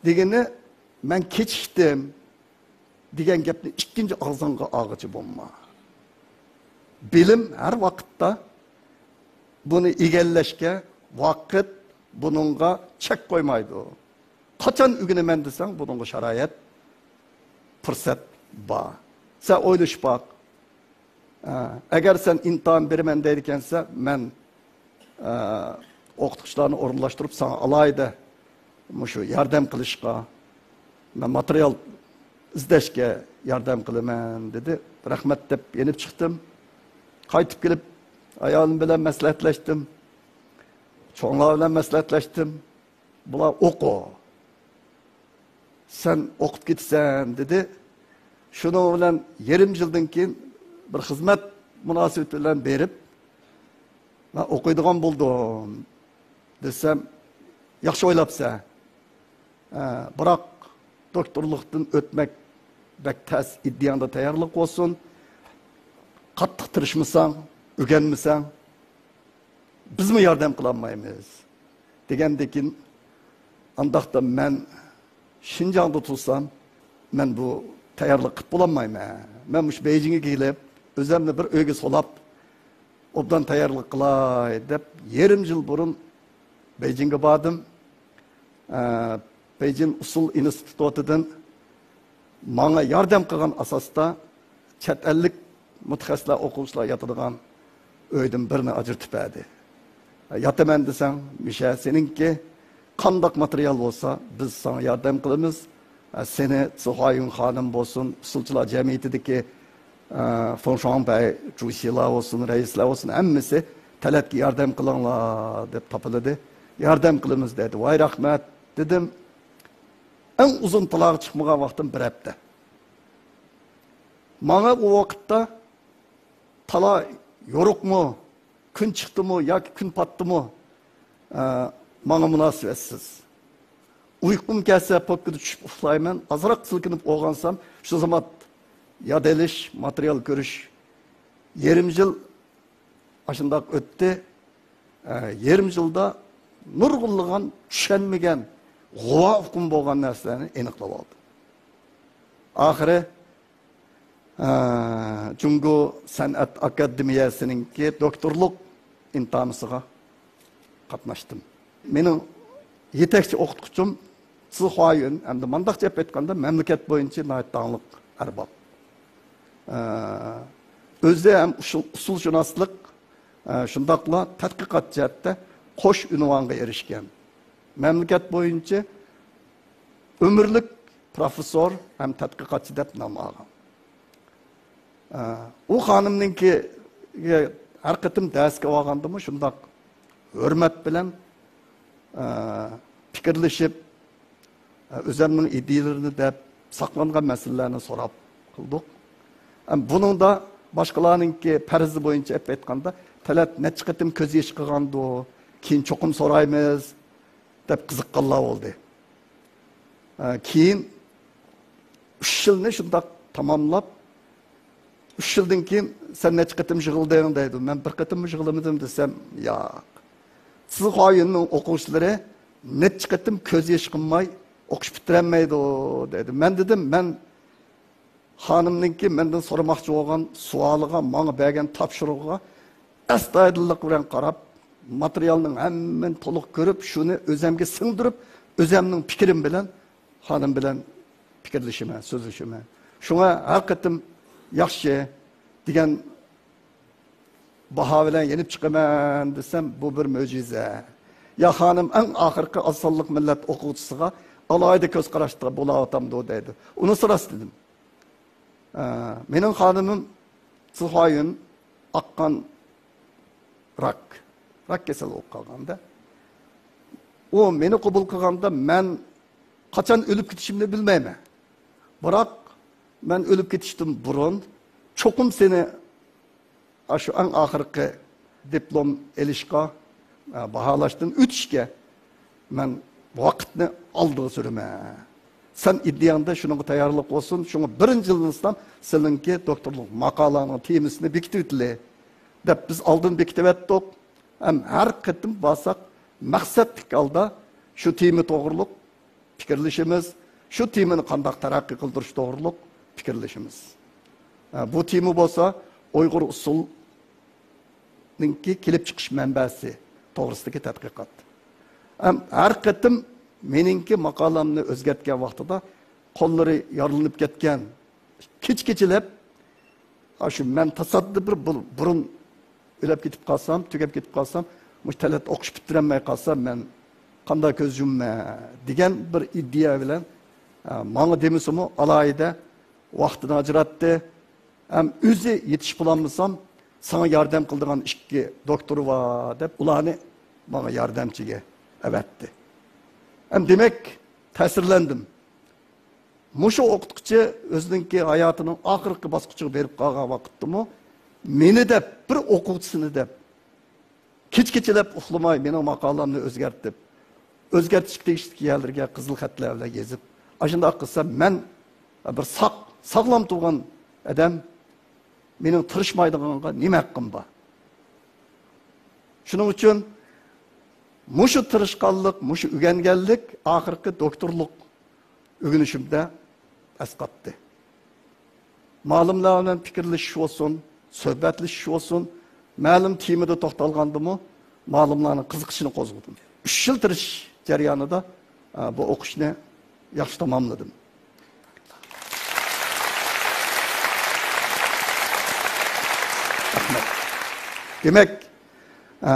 دېگىنى، مەن كېچىكتىم دېگەن گەپنى ئىككىنچى ئاغزىڭغا ئالغۇچى بولما. بىلىم ھەر ۋاقىتتا، بۇنى ئىگىلەشكە ۋاقىت بۇنىڭغا چەك قويمايدۇ. قاچان ئۆگىنىمەن دېسەڭ، بۇنىڭغا شارائىت، پۇرسەت بار. سەن ئويلىشىپ باق. ئە، ئەگەر سەن ئىمتىھان بېرىمەن دەيدىكەنسەن، مەن، ئە، ئوقۇتقۇچىلارنى ئورۇنلاشتۇرۇپ ساڭا ئالاھىدە مۇشۇ ياردەم قىلىشقا، مەن ماتېرىيال ئىزدەشكە ياردەم قىلىمەن، دېدى. رەھمەت دەپ يېنىپ چىقتىم. قايتىپ كېلىپ، ئايالىم بىلەن مەسلىھەتلەشتىم. چوڭلار بىلەن مەسلىھەتلەشتىم. بۇلار ئوقۇ. سەن ئوقۇپ كېتىسەن، دېدى. شۇنىڭ بىلەن يېرىم يىلدىن كېيىن بىر خىزمەت مۇناسىۋىتى بىلەن بېرىپ، مەن ئوقۇيدىغان بولدۇم دېسەم، ياخشى ئويلاپسەن. ئە، بىراق دوكتورلۇقتىن ئۆتمەك بەك تەس، ئىدىيەڭدە تەييارلىق بولسۇن. قاتتىق تىرىشمىساڭ، ئۆگەنمىسەڭ، بىزمۇ ياردەم قىلالمايمىز، دېگەندىكىن، ئانداقتا مەن شىنجاڭدا تۇرسام، مەن بۇ تەييارلىق قىلىپ بولالمايمەن. مەن مۇشۇ بېيجىڭگە كېلىپ، ئۆزۈمنى بىر ئۆيگە سولاپ، ئوبدان تەييارلىق قىلاي دەپ، يېرىم يىل بۇرۇن بېيجىڭگە باردىم. ئە، بېيجىڭ ئۇسسۇل ئىنستىتۇتىدىن ماڭا ياردەم قىلغان ئاساستا چەت ئەللىك مۇتەخەسسىسلەر، ئوقۇغۇچىلار ياتىدىغان ئۆيدىن بىرنى ئاجرىتىپ بەردى. ياتىمەن دېسەڭ، مىشە، سېنىڭكى قانداق ماتېرىيال بولسا، بىز ساڭا ياردەم قىلىمىز. سېنى سىخۇايۈن خانىم بولسۇن، ئۇسسۇلچىلار جەمئىيىتىدىكى، فېڭشۇاڭ بەي، جۇشىلار بولسۇن، رەئىسلەر بولسۇن، ھەممىسى تەلەتكە ياردەم قىلىڭلار دەپ تاپىلىدى. ياردەم قىلىمىز دېدى. ۋاي رەھمەت دېدىم. ئەڭ ئۇزۇن تالاغا چىقمىغان ۋاقتىم بىر ھەپتە. ماڭا ئۇ ۋاقىتتا تالا يورۇقمۇ، كۈن چىقتىمۇ ياكى كۈن پاتتىمۇ، ئە، ماڭا مۇناسىۋەتسىز. ئۇيقۇم كەلسە، پوپكىدا چۈشۈپ ئۇخلايمەن. ئازراق سىلكىنىپ ئويغانسام، شۇ زامان ياد ئېلىش، ماتېرىيال كۆرۈش. يېرىم يىل ئاشۇنداق ئۆتتى. ئە، يېرىم يىلدا نۇرغۇنلىغان چۈشەنمىگەن، غۇۋا ئۇقۇم بولغان نەرسىلەرنى ئېنىقلاپ ئالدىم. ئاخىرى، ئە، جۇڭگو سەنئەت ئاكادېمىيەسىنىڭكى دوكتورلۇق ئىمتىھانىسىغا قاتناشتىم. مېنىڭ يېتەكچى ئوقۇتقۇچۇم سى خۇايۈن ئەمدى مۇنداقچە ئېيتقاندا، مەملىكەت بويىچە ناھايىتى داڭلىق ئەرباب. ئە، ئۆزى ھەم ئۇسۇل-، ئۇسۇلشۇناسلىق، ئە، شۇنداقلا تەتقىقات جەھەتتە قوش ئۇنۋانغا ئېرىشكەن. مەملىكەت بويىچە ئۆمۈرلۈك پروفېسسور ھەم تەتقىقاتچى دەپ نام ئالغان. ئە، ئۇ خانىمنىڭكىگە ھەر قېتىم دەرسكە بارغاندىمۇ شۇنداق ھۆرمەت بىلەن، ئە، پىكىرلىشىپ، ئە، ئۆزەمنىڭ ئىدىيىلىرىنى دەپ ساقلانغان مەسىلىلەرنى سوراپ قىلدۇق. ئەم، بۇنىڭدا باشقىلارنىڭكى پەرىزى بويىچە ئېلىپ ئېيتقاندا، تەلەت نەچچە قېتىم كۆز يېشى قىلغاندۇ، كېيىن چوقۇم سورايمىز، دەپ قىزىققانلار بولدى. ئە، كېيىن ئۈچ يىلنى شۇنداق تاماملاپ، ئۈچ يىلدىن كېيىن، «سەن نەچچە قېتىم يىغلىدىڭ؟» دەيدۇ. «مەن بىر قېتىممۇ يىغلىمىدىم» دېسەم، «ياق. سى خۇايۈننىڭ ئوقۇغۇچىلىرى نەچچە قېتىم كۆز يېشى قىلماي ئوقۇش پۈتتۈرەلمەيدۇ» دەيدۇ. مەن دېدىم، مەن خانىمنىڭكى مەندىن سورىماقچى بولغان سوئالىغا، ماڭا بەرگەن تاپشۇرۇقىغا ئەستايىدىللىق بىلەن قاراپ، ماتېرىيالنىڭ ھەممىنى تولۇق كۆرۈپ، شۇنى ئۆزەمگە سىڭدۈرۈپ، ئۆزەمنىڭ پىكرىم بىلەن خانىم بىلەن پىكىرلىشىمەن، سۆزلىشىمەن. شۇڭا ھەر قېتىم ياخشى دېگەن باھا بىلەن يېنىپ چىقىمەن دېسەم، بۇ بىر مۆجىزە. يا خانىم ئەڭ ئاخىرقى ئاز سانلىق مىللەت ئوقۇغۇچىسىغا ئالاھىدە كۆز قاراشتا بولاۋاتامدۇ دەيدۇ. ئۇنىسى راست دېدىم. ئە، مېنىڭ خانىمىم سىخايۈن ئاق قان راك، راك كېسەل بولۇپ قالغاندا. ئۇ مېنى قوبۇل قىلغاندا مەن قاچان ئۆلۈپ كېتىشىمنى بىلمەيمەن. بىراق مەن ئۆلۈپ كېتىشتىن بۇرۇن چوقۇم سېنى ئاشۇ ئەڭ ئاخىرقى دىپلوم ئېلىشقا، ئە، باھالاشتىن ئۆتۈشكە مەن ۋاقىتنى ئالدىغا سۈرىمەن. سەن ئىدىيەڭدە شۇنىڭغا تەييارلىق بولسۇن. شۇڭا بىرىنچى يىلدىن ئىسلام سېنىڭكى دوكتورلۇق ماقالەڭنىڭ تېمىسىنى بېكىتىۋېتىلى، دەپ بىز ئالدىن بېكىتىۋەتتۇق. ھەم ھەر قېتىم بارساق مەقسەتلىك ھالدا شۇ تېما توغرۇلۇق پىكىرلىشىمىز، شۇ تېمىنى قانداق تەرەققىي قىلدۇرۇش توغرۇلۇق پىكىرلىشىمىز. ھە، بۇ تېما بولسا ئۇيغۇر ئۇسسۇلنىڭكى كېلىپ چىقىش مەنبەسى توغرىسىدىكى تەتقىقات. ھەم ھەر قېتىم مېنىڭكى ماقالەمنى ئۆزگەرتكەن ۋاقتىدا قوللىرى يارىلىنىپ كەتكەن، كېچە-كېچىلەپ، ئاشۇ مەن تاسادىپىي بىر بۇ-، بۇرۇن ئۆلۈپ كېتىپ قالسام، تۈگەپ كېتىپ قالسام، مۇشۇ تەلەت ئوقۇش پۈتتۈرەلمەي قالسام، مەن قانداق كۆز يۇمىمەن دېگەن بىر ئىدىيە بىلەن، ئە، ماڭا دېمىسىمۇ، ئالاھىدە ۋاقتىنى ئاجراتتى. ھەم ئۆزى يېتىشىپ بولالمىسام، ساڭا ياردەم قىلىدىغان ئىككى دوكتور بار، دەپ ئۇلارنى ماڭا ياردەمچىگە ئەۋەتتى. ھەم دېمەك، تەسىرلەندىم. مۇشۇ ئوقۇتقۇچى ئۆزىنىڭكى ھاياتىنىڭ ئاخىرقى باسقۇچىغا بېرىپ قالغان ۋاقىتتىمۇ مېنى دەپ، بىر ئوقۇغۇچىسىنى دەپ، كېچە-كېچىلەپ ئۇخلىماي مېنىڭ ماقالەمنى ئۆزگەرتىپ، ئۆزگەرتىشكە تېگىشلىك يەرلىرىگە قىزىل خەتلەر بىلەن يېزىپ، ئاشۇنداق قىلسا مەن بىر ساق، ساغلام تۇرغان ئادەم مېنىڭ تىرىشمايدىغانغا نېمە ھەققىم بار؟ شۇنىڭ ئۈچۈن مۇشۇ تىرىشقانلىق، مۇشۇ ئۆگەنگەنلىك ئاخىرقى دوكتورلۇق ئۆگىنىشىمدە ئەسقاتتى. مالىملار بىلەن پىكىرلىشىش بولسۇن، سۆھبەتلىشىش بولسۇن، مەلۇم تېمىدا توختالغاندىمۇ مالىملارنىڭ قىزىقىشىنى قوزغىدىم. ئۈچ يىل تىرىشىش جەريانىدا، ئە، بۇ ئوقۇشنى ياخشى تاماملىدىم. رەھمەت. دېمەك، ئە،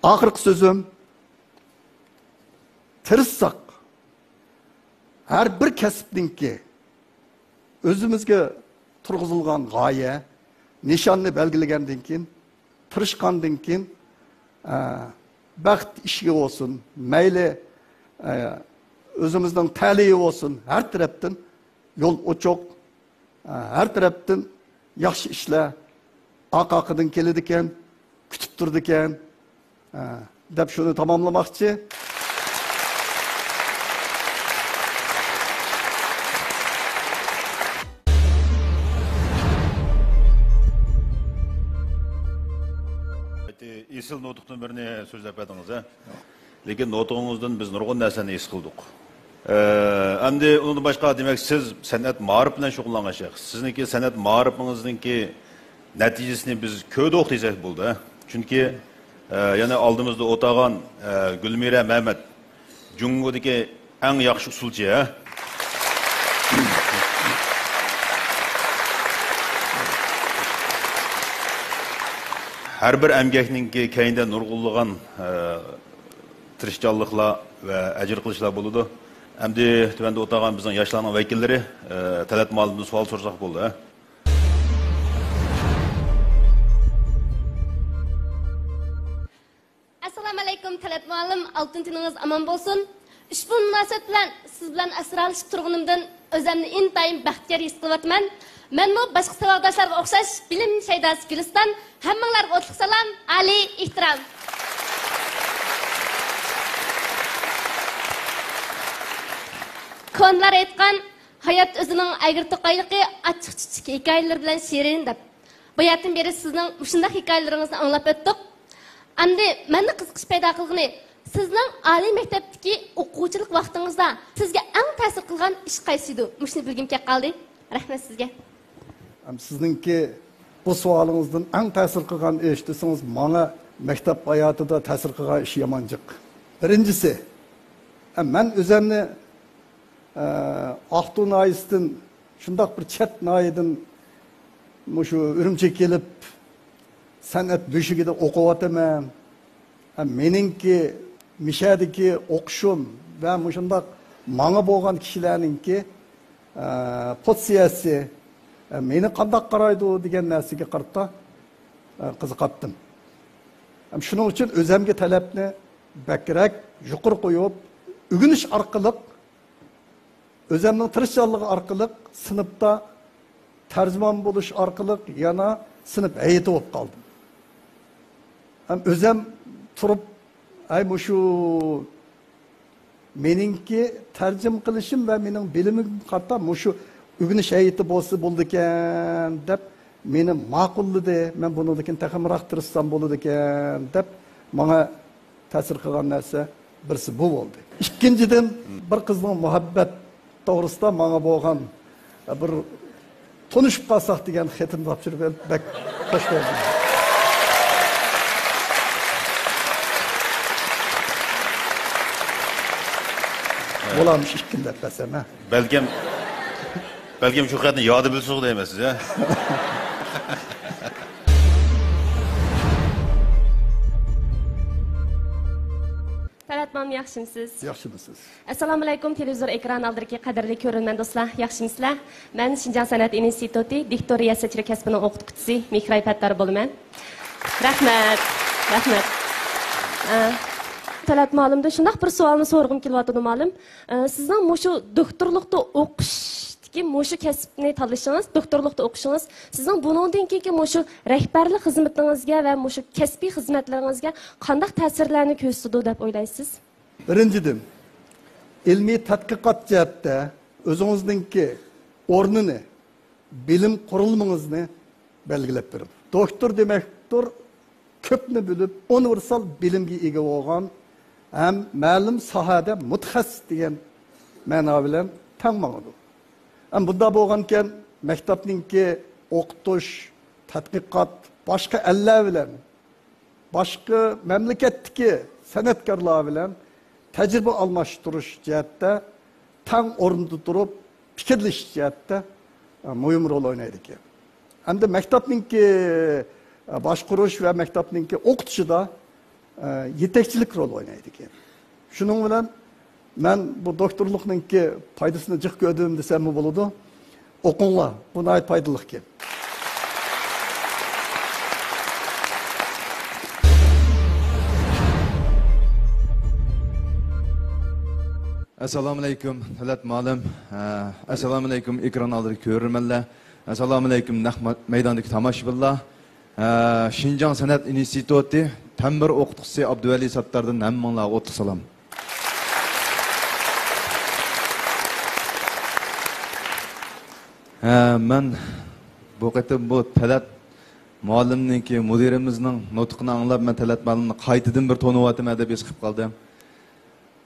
ئاخىرقى سۆزۈم، تىرىشساق، ھەر بىر كەسىپنىڭكى ئۆزىمىزگە تۇرغۇزۇلغان غايە، نىشاننى بەلگىلىگەندىن كېيىن، تىرىشقاندىن كېيىن، ئە، بەخت ئىشىكى بولسۇن، مەيلى، ئە، ئۆزىمىزنىڭ تەلىيى بولسۇن، ھەر تەرەپتىن يول ئوچۇق، ئە، ھەر تەرەپتىن ياخشى ئىشلار ئارقا-ئارقىدىن كېلىدىكەن، كۈتۈپ تۇرىدىكەن، ئە، دەپ شۇنى تاماملىماقچى. ئېسىل نۇتۇقتىن بىرنى سۆزلەپ بەردىڭىز، ھە؟ لېكىن نۇتۇقىڭىزدىن بىز نۇرغۇن نەرسىنى ھېس قىلدۇق. ئە، ئەمدى ئۇنىڭدىن باشقا، دېمەك، سىز سەنئەت مائارىپ بىلەن شۇغۇللانغان شەخس. سىزنىڭكى سەنئەت مائارىپىڭىزنىڭكى نەتىجىسىنى بىز كۆردۇق دېسەك بولىدۇ، ھە؟ چۈنكى، ئە، يەنە ئالدىمىزدا ئولتۇرغان، ئە، گۈلمىرە مەمەت جۇڭگودىكى ئەڭ ياخشى ئۇسسۇلچى، ھە؟ ھەر بىر ئەمگەكنىڭكى كەينىدە نۇرغۇنلىغان، ئە، تىرىشچانلىقلار ۋە ئەجىر قىلىشلار بولىدۇ. ئەمدى تۆۋەندە ئولتۇرغان بىزنىڭ ياشلارنىڭ ۋەكىللىرى، ئە، تەلەت مۇئەللىمدىن سوئال سورىساق بولىدۇ، ھە؟ ئەسسالامۇئەلەيكۇم، تەلەت مۇئەللىم، ئالتۇن تېنىڭىز ئامان بولسۇن. ئۇشبۇ مۇناسىۋەت بىلەن سىز بىلەن ئەسرالىشىپ تۇرغىنىمدىن ئۆزەمنى ئىنتايىن بەختىيار ھېس قىلىۋاتىمەن. مەنمۇ باشقا ساۋاقداشلارغا ئوخشاش بىلىم شەيداسى گۈلىستان. ھەممىڭلارغا ئوتلۇق سالام، ئالىي ئېھتىرام. كونىلار ئېيتقان، ھايات ئۆزىنىڭ ئەگرى توقايلىقى، ئاچچىق چۈچۈك ھېكايىلىرى بىلەن شېرىن دەپ. باياتىن بېرى سىزنىڭ مۇشۇنداق ھېكايىلىرىڭىزنى ئاڭلاپ ئۆتتۇق. ئەمدى مەندە قىزىقىش پەيدا قىلغىنى، سىزنىڭ ئالىي مەكتەپتىكى ئوقۇغۇچىلىق ۋاقتىڭىزدا سىزگە ئەڭ تەسىر قىلغان ئىش قايسىدۇ؟ مۇشۇنى بىلگۈم كەپ قالدى. رەھمەت سىزگە. ھەم سىزنىڭكى بۇ سوئالىڭىزدىن ئەڭ تەسىر قىلغان ئىش دېسىڭىز، ماڭا مەكتەپ ھاياتىدا تەسىر قىلغان ئىش يامان جىق. بىرىنچىسى، ھە، مەن ئۆزەمنى ئاقتۇ ناھىيەسىدىن، شۇنداق بىر چەت ناھىيەدىن مۇشۇ ئۈرۈمچىگە كېلىپ، سەنئەت بۆشۈكىدە ئوقۇۋاتىمەن. ھە، مېنىڭكى مىشەدىكى ئوقۇشۇم ۋە مۇشۇنداق ماڭا بولغان كىشىلەرنىڭكى، ئە، پوزىتسىيەسى، ئە، مېنى قانداق قارايدۇ دېگەن نەرسىگە قارىتا، ئە، قىزىقاتتىم. ھەم شۇنىڭ ئۈچۈن ئۆزەمگە تەلەپنى بەكرەك يۇقىرى قويۇپ، ئۆگىنىش ئارقىلىق، ئۆزەمنىڭ تىرىشچانلىقى ئارقىلىق سىنىپتا تەرجىمان بولۇش ئارقىلىق يەنە سىنىپ ھەيئىتى بولۇپ قالدىم. ھەم ئۆزەم تۇرۇپ، ئەي، مۇشۇ مېنىڭكى تەرجىمە قىلىشىم ۋە مېنىڭ بىلىمىم قارىتا مۇشۇ ئۆگىنىش ھەيئىتى بولسا بولىدىكەن دەپ مېنى ماقۇللىدى. مەن بۇنىڭدىن كېيىن تېخىمۇ راق تىرىشسام بولىدىكەن دەپ ماڭا تەسىر قىلغان نەرسە بىرسى بۇ بولدى. ئىككىنچىدىن، بىر قىزنىڭ مۇھەببەت توغرىسىدا ماڭا بولغان بىر تونۇشۇپ قالساق دېگەن خېتىنى تاپشۇرۇپ بەك خوش بولدۇم. بولامىش ئىككىنى دەپ بەرسەم، ھە؟ بەلكىم، بەلكىم شۇ خەتنى يادا بىلسىغۇ دەيمەن سىز، ھە؟ تەلەت مۇئەللىم، ياخشىمۇسىز؟ ياخشىمۇسىز؟ ئەسسالامۇئەلەيكۇم، تېلېۋىزور ئېكران ئالدىدىكى قەدىرلىك كۆرۈرمەن دوستلار، ياخشىمۇسىلەر؟ مەن شىنجاڭ سەنئەت ئىنستىتۇتى دىكتور رىياسەتچىلىك كەسپىنىڭ ئوقۇتقۇچىسى مىھراي پەتتار بولىمەن. رەھمەت، رەھمەت. ئە، تەلەت مۇئەللىمدىن شۇنداق بىر سوئالنى سورىغۇم كېلىۋاتىدۇ، مۇئەللىم. ئە، سىزنىڭ مۇشۇ دوكتورلۇقتا ئوقۇشتىكى مۇشۇ كەسىپنى تاللىشىڭىز، دوكتورلۇقتا ئوقۇشىڭىز سىزنىڭ بۇنىڭدىن كېيىنكى مۇشۇ رەھبەرلىك خىزمىتىڭىزگە ۋە مۇشۇ كەسپىي خىزمەتلىرىڭىزگە قانداق تەسىرلەرنى كۆرسىتىدۇ دەپ ئويلايسىز؟ بىرىنچىدىن، ئىلمىي تەتقىقات جەھەتتە ئۆزىڭىزنىڭكى ئورنىنى، بىلىم قۇرۇلمىڭىزنى بەلگىلەپ بېرىڭ. دوكتور دېمەكتۇر، كۆپنى بىلىپ، ئۇنىۋېرسال بىلىمگە ئىگە بولغان ھەم مەلۇم ساھەدە مۇتەخەسسىس دېگەن مەنا بىلەن تەڭ ماڭىدۇ. ھەم بۇنداق بولغانىكەن، مەكتەپنىڭكى ئوقۇتۇش، تەتقىقات، باشقا ئەللەر بىلەن، باشقا مەملىكەتتىكى سەنئەتكارلار بىلەن تەجرىبە ئالماشتۇرۇش جەھەتتە تەڭ ئورۇندا تۇرۇپ، پىكىرلىشىش جەھەتتە، ئە، مۇھىم رول ئوينايدىكەن. ھەمدە مەكتەپنىڭكى، ئە، باشقۇرۇش ۋە مەكتەپنىڭكى ئوقۇتۇشىدا، ئە، يېتەكچىلىك رول ئوينايدىكەن. شۇنىڭ بىلەن مەن بۇ دوكتورلۇقنىڭكى پايدىسىنى جىق كۆردۈم دېسەممۇ بولىدۇ. ئوقۇڭلار، بۇ ناھايىتى پايدىلىقكەن. ئەسسالامۇئەلەيكۇم، تەلەت مۇئەللىم. ئە، ئەسسالامۇئەلەيكۇم، ئېكران ئالدىدىكى كۆرۈرمەنلەر. ئەسسالامۇئەلەيكۇم، نەق مە-، مەيداندىكى تاماشىبىنلار. ئە، شىنجاڭ سەنئەت ئىنستىتۇتى تەنبۇر ئوقۇتقۇچىسى ئابدۇۋەلى ساتتاردىن ھەممىڭلارغا ئوتلۇق سالام. ھە، مەن بۇ قېتىم بۇ تەلەت مۇئەللىمنىڭكى، مۇدىرىمىزنىڭ نۇتقىنى ئاڭلاپ، مەن تەلەت مۇئەللىمنى قايتىدىن بىر تونۇۋاتىمەن دەپ ھېس قىلىپ قالدىم.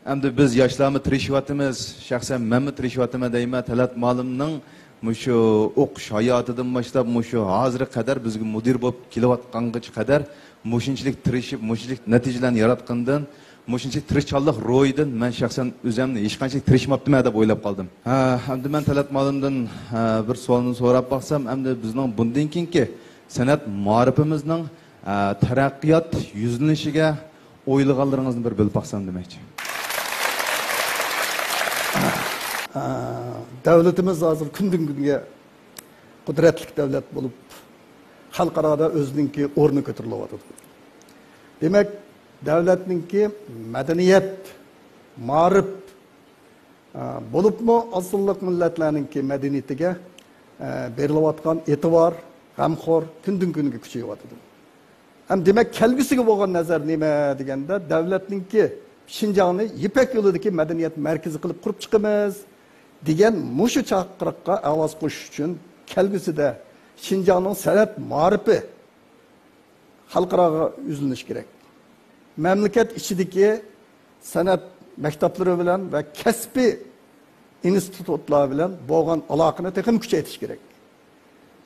ئەمدى بىز ياشلارمۇ تىرىشىۋاتىمىز، شەخسەن مەنمۇ تىرىشىۋاتىمەن دەيمەن. تەلەت مۇئەللىمنىڭ مۇشۇ ئوقۇش ھاياتىدىن باشلاپ مۇشۇ ھازىرغا قەدەر بىزگە مۇدىر بولۇپ كېلىۋاتقانغىچە قەدەر مۇشۇنچىلىك تىرىشىپ، مۇشۇنچىلىك نەتىجىلەرنى ياراتقىنىدىن مۇشۇنچە تىرىشچانلىق روھىدىن مەن شەخسەن ئۆزۈمنى ھېچقانچە تىرىشماپتىمەن دەپ ئويلاپ قالدىم. ھە، ئەمدى مەن تەلەت مۇئەللىمدىن، ھە، بىر سوئالنى سوراپ باقسام، ئەمدى بىزنىڭ بۇندىن كېيىنكى سەنئەت مائارىپىمىزنىڭ، ھە، تەرەققىيات يۈزلىنىشىگە ئويلىغانلىرىڭىزنى بىر بۆلۈپ باقسام دېمەكچى. ھە، دۆلىتىمىز ھازىر كۈندىن كۈنگە قۇدرەتلىك دۆلەت بولۇپ، خەلقئارادا ئۆزىنىڭكى ئورنى كۆتۈرۈلۈۋاتىدۇ. دېمەك، دۆلەتنىڭكى مەدەنىيەت، مائارىپ، ئە، بولۇپمۇ ئاز سانلىق مىللەتلەرنىڭكى مەدەنىيىتىگە، ئە، بېرىلىۋاتقان ئېتىبار، غەمخور كۈندىن كۈنگە كۈچىيىۋاتىدۇ. ھەم دېمەك، كەلگۈسىگە بولغان نەزەر نېمە دېگەندە، دۆلەتنىڭكى شىنجاڭنى يىپەك يولىدىكى مەدەنىيەت مەركىزى قىلىپ قۇرۇپ چىقىمىز دېگەن مۇشۇ چاقىرىققا ئاۋاز قوشۇش ئۈچۈن، كەلگۈسىدە شىنجاڭنىڭ سەنئەت مائارىپى خەلقئاراغا يۈزلىنىشى كېرەك. مەملىكەت ئىچىدىكى سەنئەت مەكتەپلىرى بىلەن ۋە كەسپىي ئىنستىتۇتلار بىلەن بولغان ئالاقىنى تېخىمۇ كۈچەيتىش كېرەك.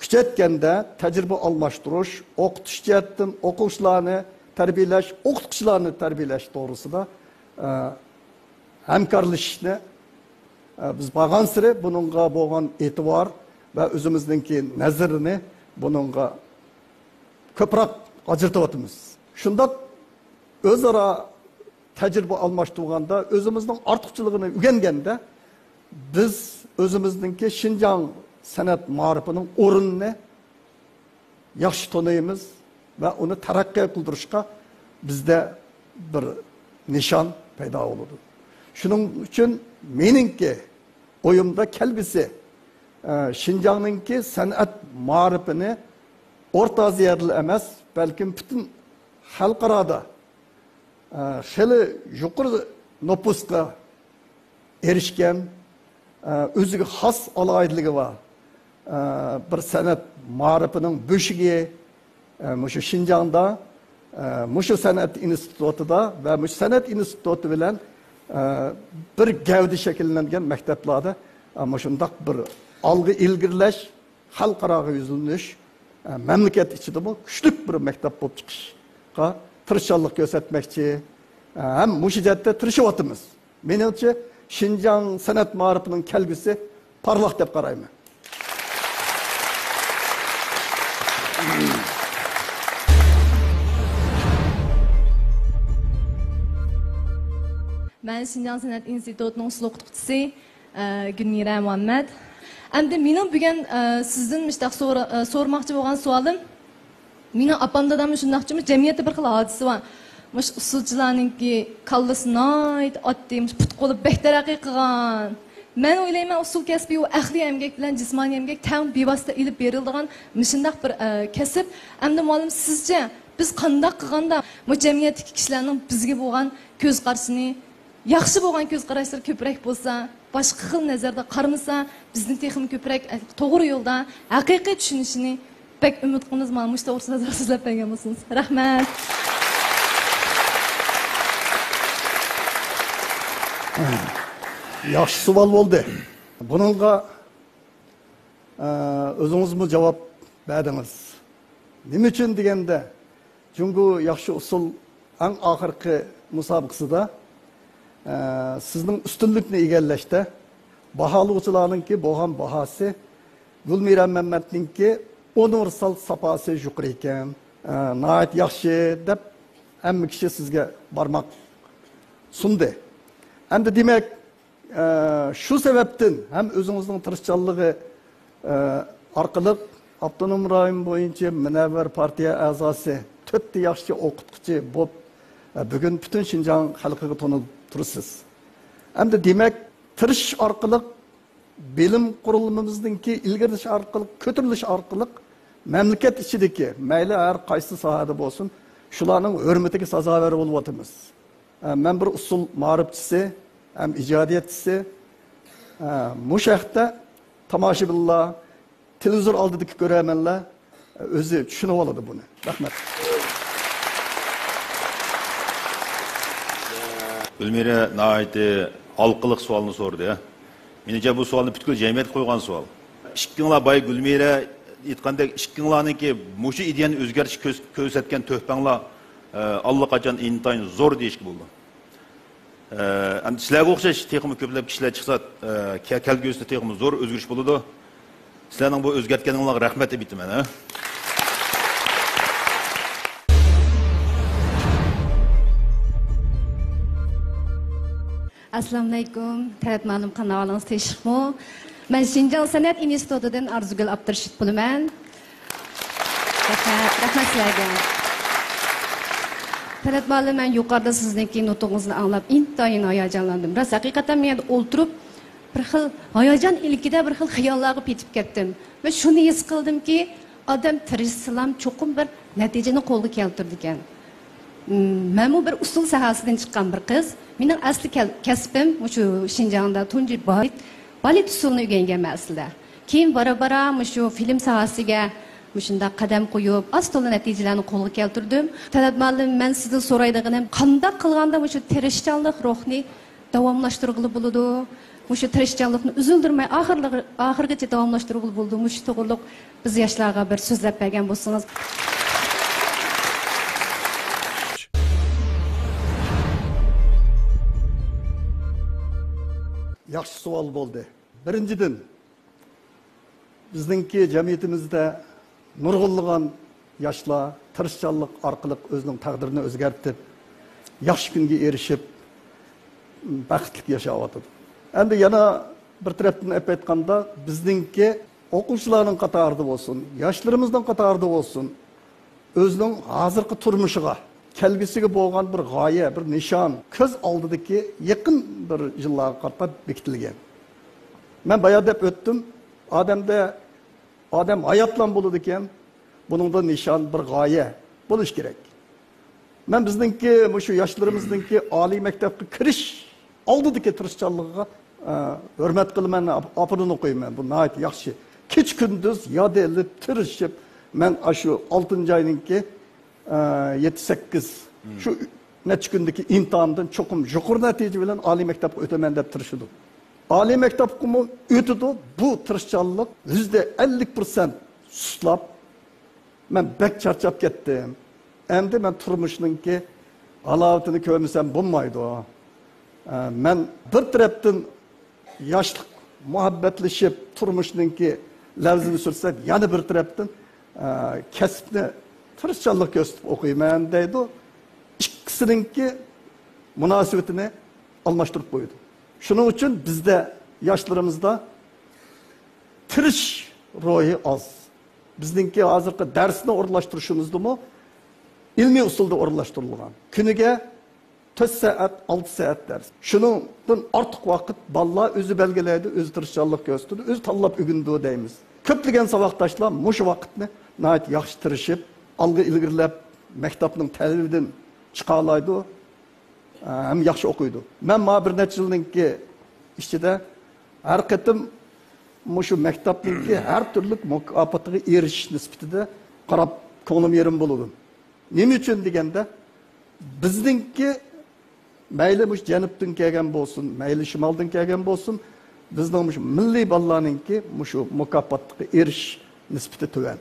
كۈچەيتكەندە تەجرىبە ئالماشتۇرۇش، ئوقۇتۇش جەھەتتىن ئوقۇغۇچىلارنى تەربىيەلەش، ئوقۇتقۇچىلارنى تەربىيەلەش توغرىسىدا، ئە، ھەمكارلىشىشنى، ئە، بىز بارغانسېرى بۇنىڭغا بولغان ئېتىبار ۋە ئۆزىمىزنىڭكى نەزىرىنى بۇنىڭغا كۆپرەك ئاجرىتىۋاتىمىز. شۇنداق ئۆزئارا تەجرىبە ئالماشتۇرغاندا، ئۆزىمىزنىڭ ئارتۇقچىلىقىنى ئۆگەنگەندە، بىز ئۆزىمىزنىڭكى شىنجاڭ سەنئەت مائارىپىنىڭ ئورنىنى ياخشى تونۇيمىز ۋە ئۇنى تەرەققىي قىلدۇرۇشقا بىزدە بىر نىشان پەيدا بولىدۇ. شۇنىڭ ئۈچۈن مېنىڭكى ئويۇمدا كەلگۈسى، ئە، شىنجاڭنىڭكى سەنئەت مائارىپىنى ئورتا ئازىيادىلا ئەمەس، بەلكىم پۈتۈن خەلقئارادا ئە، خېلى يۇقىرى نوپۇسقا ئېرىشكەن، ئە، ئۆزىگە خاس ئالاھىدىلىكى بار، ئە، بىر سەنئەت مائارىپىنىڭ بۆشۈكى، ئە، مۇشۇ شىنجاڭدا، ئە، مۇشۇ سەنئەت ئىنستىتۇتىدا ۋە مۇشۇ سەنئەت ئىنستىتۇتى بىلەن، ئە، بىر گەۋدە شەكىللەنگەن مەكتەپلەردە، ئە، مۇشۇنداق بىر ئالغا ئىلگىرىلەش، خەلقئاراغا يۈزلىنىش، ئە، مەملىكەت ئىچىدىمۇ كۈچلۈك بىر مەكتەپ بولۇپ چىقىشقا تىرىشچانلىق كۆرسەتمەكچى، ئە، ھەم مۇشۇ جەھەتتە تىرىشىۋاتىمىز. مېنىڭچە، شىنجاڭ سەنئەت مائارىپىنىڭ كەلگۈسى پارلاق دەپ قارايمەن. مەن شىنجاڭ سەنئەت ئىنستىتۇتىنىڭ ئۇسسۇل ئوقۇتقۇچىسى، ئە، گۈلمىرە مۇھەممەد. ئەمدى مېنىڭ بۈگۈن، ئە، سىزدىن مۇشتاق سورا-، ئە، سورىماقچى بولغان سوئالىم، مېنىڭ ئاپام دادام شۇنداقچىمۇ، جەمئىيەتتە بىر خىل ھادىسە بار. مۇشۇ ئۇسسۇلچىلارنىڭكى كاللىسى ناھايىتى ئاددىي، مۇشۇ پۇت قولى بەك تەرەققىي قىلغان. مەن ئويلايمەن، ئۇسسۇل كەسپى ئۇ ئەقلىي ئەمگەك بىلەن جىسمانىي ئەمگەك تەڭ بىۋاسىتە ئېلىپ بېرىلىدىغان مۇشۇنداق بىر، ئە، كەسىپ. ئەمدى مۇئەللىم، سىزچە بىز قانداق قىلغاندا بۇ جەمئىيەتتىكى كىشىلەرنىڭ بىزگە بولغان كۆز قارىشىنى، ياخشى بولغان كۆز قاراشلىرى كۆپرەك بولسا، باشقا خىل نەزەردە قارىمىسا، بىزنى تېخىمۇ كۆپرەك توغرا يولدا، ھەقىقىي چۈشىنىشىنى بەك ئۈمىد قىلىمىز. مانا مۇشۇ توغرىسىدا ئازراق سۆزلەپ بەرگەن بولسىڭىز. رەھمەت. ياخشى سوئال بولدى. بۇنىڭغا، ئە، ئۆزىڭىزمۇ جاۋاب بەردىڭىز. نېمە ئۈچۈن دېگەندە، جۇڭگو ياخشى ئۇسسۇل ئەڭ ئاخىرقى مۇسابىقىسىدا، ئە، سىزنىڭ ئۈستۈنلۈكنى ئىگىلەشتە باھالىغۇچىلارنىڭكى بولغان باھاسى گۈلمىرە مەممەتنىڭكى ئۇنىۋېرسال ساپاسى يۇقىرى ئىكەن، ئە، ناھايىتى ياخشى دەپ ھەممە كىشى سىزگە بارماق سۇندى. ئەمدى دېمەك، ئە، شۇ سەۋەبتىن ھەم ئۆزىڭىزنىڭ تىرىشچانلىقى، ئە، ئارقىلىق ئاپتونوم رايون بويىچە مۇنەۋۋەر پارتىيە ئەزاسى، تۆتتە ياخشى ئوقۇتقۇچى بولۇپ، ئە، بۈگۈن پۈتۈن شىنجاڭ خەلقىگە تونۇلۇپ تۇرىسىز. ئەمدى دېمەك، تىرىشىش ئارقىلىق، بىلىم قۇرۇلمىمىزنىڭكى ئىلگىرىلىشى ئارقىلىق، كۆتۈرۈلۈشى ئارقىلىق مەملىكەت ئىچىدىكى، مەيلى ھەر قايسى ساھەدە بولسۇن، شۇلارنىڭ ھۆرمىتىگە سازاۋەر بولۇۋاتىمىز. ئە، مەن بىر ئۇسسۇل مائارىپچىسى ھەم ئىجادىيەتچىسى. ئە، مۇشۇ ھەقتە تاماشىبىنلار، تېلېۋىزور ئالدىدىكى كۆرەرمەنلەر، ئە، ئۆزى چۈشىنىۋالىدۇ بۇنى. رەھمەت. گۈلمىرە ناھايىتى ھالقىلىق سوئالنى سورىدى. مېنىڭچە، بۇ سوئالنى پۈتكۈل جەمئىيەتكە قويغان سوئال. ئىككىڭلار بايا گۈلمىرە ئېيتقاندەك، ئىككىڭلارنىڭكى مۇشۇ ئىدىيەنى ئۆزگەرتىشكە كۆز-، كۆرسەتكەن تۆھپەڭلار، ئە، ئاللىقاچان ئىنتايىن زور دېيىشكە بولىدۇ. ئە، ئەمدى سىلەرگە ئوخشاش تېخىمۇ كۆپلەپ كىشىلەر چىقسا، ئە، كە-، كەلگۈسىدە تېخىمۇ زور ئۆزگىرىش بولىدۇ. سىلەرنىڭ بۇ ئۆزگەرتكەنلىكىڭلارغا رەھمەت دەپ ئېيتىمەن، ھە. ئەسسالامۇئەلەيكۇم. تەرەت مۇئەللىم، قانداق ئەھۋالىڭىز، تىنچلىقمۇ؟ مەن شىنجاڭ سەنئەت ئىنستىتۇتىدىن ئارزۇگۈل ئابدۇرېشىت بولىمەن. رەھمەت، رەھمەت سىلەرگە. تەرەت مۇئەللىم، مەن يۇقىرىدا سىزنىڭكى نۇتقىڭىزنى ئاڭلاپ ئىنتايىن ھاياجانلاندىم. راست، ھەقىقەتەن مەن يەنە ئولتۇرۇپ، بىر خىل ھاياجان ئىلكىدە بىر خىل خىياللارغا پېتىپ كەتتىم. مەن شۇنى ھېس قىلدىمكى، ئادەم تىرىشسىلام چوقۇم بىر نەتىجىنى قولغا كەلتۈرىدىكەن. مم، مەنمۇ بىر ئۇسسۇل ساھەسىدىن چىققان بىر قىز. مېنىڭ ئەسلى كەل-، كەسپىم مۇشۇ شىنجاڭدا تۇنجى بالېت، بالېت ئۇسسۇلىنى ئۆگەنگەنمەن ئەسلىدە. كېيىن بارا-بارا مۇشۇ فىلىم ساھەسىگە مۇشۇنداق قەدەم قويۇپ، ئاز-تولا نەتىجىلەرنى قولغا كەلتۈردۈم. تەرەت مۇئەللىم، مەن سىزدىن سورايدىغىنىم، قانداق قىلغاندا مۇشۇ تىرىشچانلىق روھنى داۋاملاشتۇرغىلى بولىدۇ؟ مۇشۇ تىرىشچانلىقنى ئۈزۈلدۈرمەي ئاخىرلىغى-، ئاخىرغىچە داۋاملاشتۇرغىلى بولىدۇ؟ مۇشۇ توغرۇلۇق بىز ياشلارغا بىر سۆزلەپ بەرگەن بولسىڭىز. ياخشى سوئال بولدى. بىرىنچىدىن، بىزنىڭكى جەمئىيىتىمىزدە نۇرغۇنلىغان ياشلار تىرىشچانلىق ئارقىلىق ئۆزىنىڭ تەقدىرىنى ئۆزگەرتىپ، ياخشى كۈنگە ئېرىشىپ، بەختلىك ياشاۋاتىدۇ. ئەمدى يەنە بىر تەرەپتىن ئېلىپ ئېيتقاندا، بىزنىڭكى ئوقۇغۇچىلارنىڭ قاتارىدا بولسۇن، ياشلىرىمىزنىڭ قاتارىدا بولسۇن، ئۆزىنىڭ ھازىرقى تۇرمۇشىغا، كەلگۈسىگە بولغان بىر غايە، بىر نىشان كۆز ئالدىدىكى يېقىن بىر يىللارغا قارىتا بېكىتىلگەن. مەن بايا دەپ ئۆتتۈم، ئادەمدە، ئادەم ھاياتلان بولىدىكەن، بۇنىڭدا نىشان، بىر غايە بولۇش كېرەك. مەن بىزنىڭكى، مۇشۇ ياشلىرىمىزنىڭكى ئالىي مەكتەپكە كىرىش ئالدىدىكى تىرىشچانلىقىغا، ئە، ھۆرمەت قىلىمەن، ئاپ-، ئاپىرىن ئوقۇيمەن. بۇ ناھايىتى ياخشى. كېچە-كۈندۈز ياد ئېلىپ، تىرىشىپ، مەن ئاشۇ ئالتىنچى ئاينىڭكى، ئە، يەتتە، سەككىز، شۇ نەچچە كۈندىكى ئىمتىھاندىن چوقۇم يۇقىرى نەتىجە بىلەن ئالىي مەكتەپكە ئۆتىمەن دەپ تىرىشىدۇ. ئالىي مەكتەپكىمۇ ئۆتىدۇ. بۇ تىرىشچانلىق يۈزدە ئەللىك پىرسەنت سۇسلاپ، مەن بەك چارچاپ كەتتىم. ئەمدى مەن تۇرمۇشنىڭكى ھالاۋىتىنى كۆرمىسەم بولمايدۇ. ئە، مەن بىر تەرەپتىن ياشلىق مۇھەببەتلىشىپ تۇرمۇشنىڭكى لەۋزىنى سۈرسەم، يەنە بىر تەرەپتىن، ئە، كەسىپنى تىرىشچانلىق كۆرسىتىپ ئوقۇيمەن دەيدۇ. ئىككىسىنىڭكى مۇناسىۋىتىنى ئالماشتۇرۇپ قويىدۇ. شۇنىڭ ئۈچۈن بىزدە، ياشلىرىمىزدا تىرىشىش روھى ئاز. بىزنىڭكى ھازىرقى دەرسنى ئورۇنلاشتۇرۇشىمىزدىمۇ ئىلمىي ئۇسۇلدا ئورۇنلاشتۇرۇلغان. كۈنىگە تۆت سائەت، ئالتە سائەت دەرس. شۇنىڭدىن ئارتۇق ۋاقىت بالىلار ئۆزى بەلگىلەيدۇ، ئۆزى تىرىشچانلىق كۆرسىتىدۇ، ئۆزى تاللاپ ئۆگىنىدۇ دەيمىز. كۆپلىگەن ساۋاقداشلار مۇشۇ ۋاقىتنى ناھايىتى ياخشى تىرىشىپ، ئالغا ئىلگىرىلەپ، مەكتەپنىڭ تەلىپىدىن چىقالايدۇ. ھەم ياخشى ئوقۇيدۇ. مەن مانا بىر نەچچە يىلنىڭكى ئىچىدە ھەر قېتىم مۇشۇ مەكتەپنىڭكى ھەر تۈرلۈك مۇكاپاتىغا ئېرىشىش نىسبىتىدە قاراپ كۆڭلۈم يېرىم بولىدۇ. نېمە ئۈچۈن دېگەندە، بىزنىڭكى مەيلى مۇشۇ جەنۇبتىن كەلگەن بولسۇن، مەيلى شىمالدىن كەلگەن بولسۇن، بىزنىڭ مۇشۇ مىللىي بالىلارنىڭكى مۇشۇ مۇكاپاتقا ئېرىشىش نىسبىتى تۆۋەن.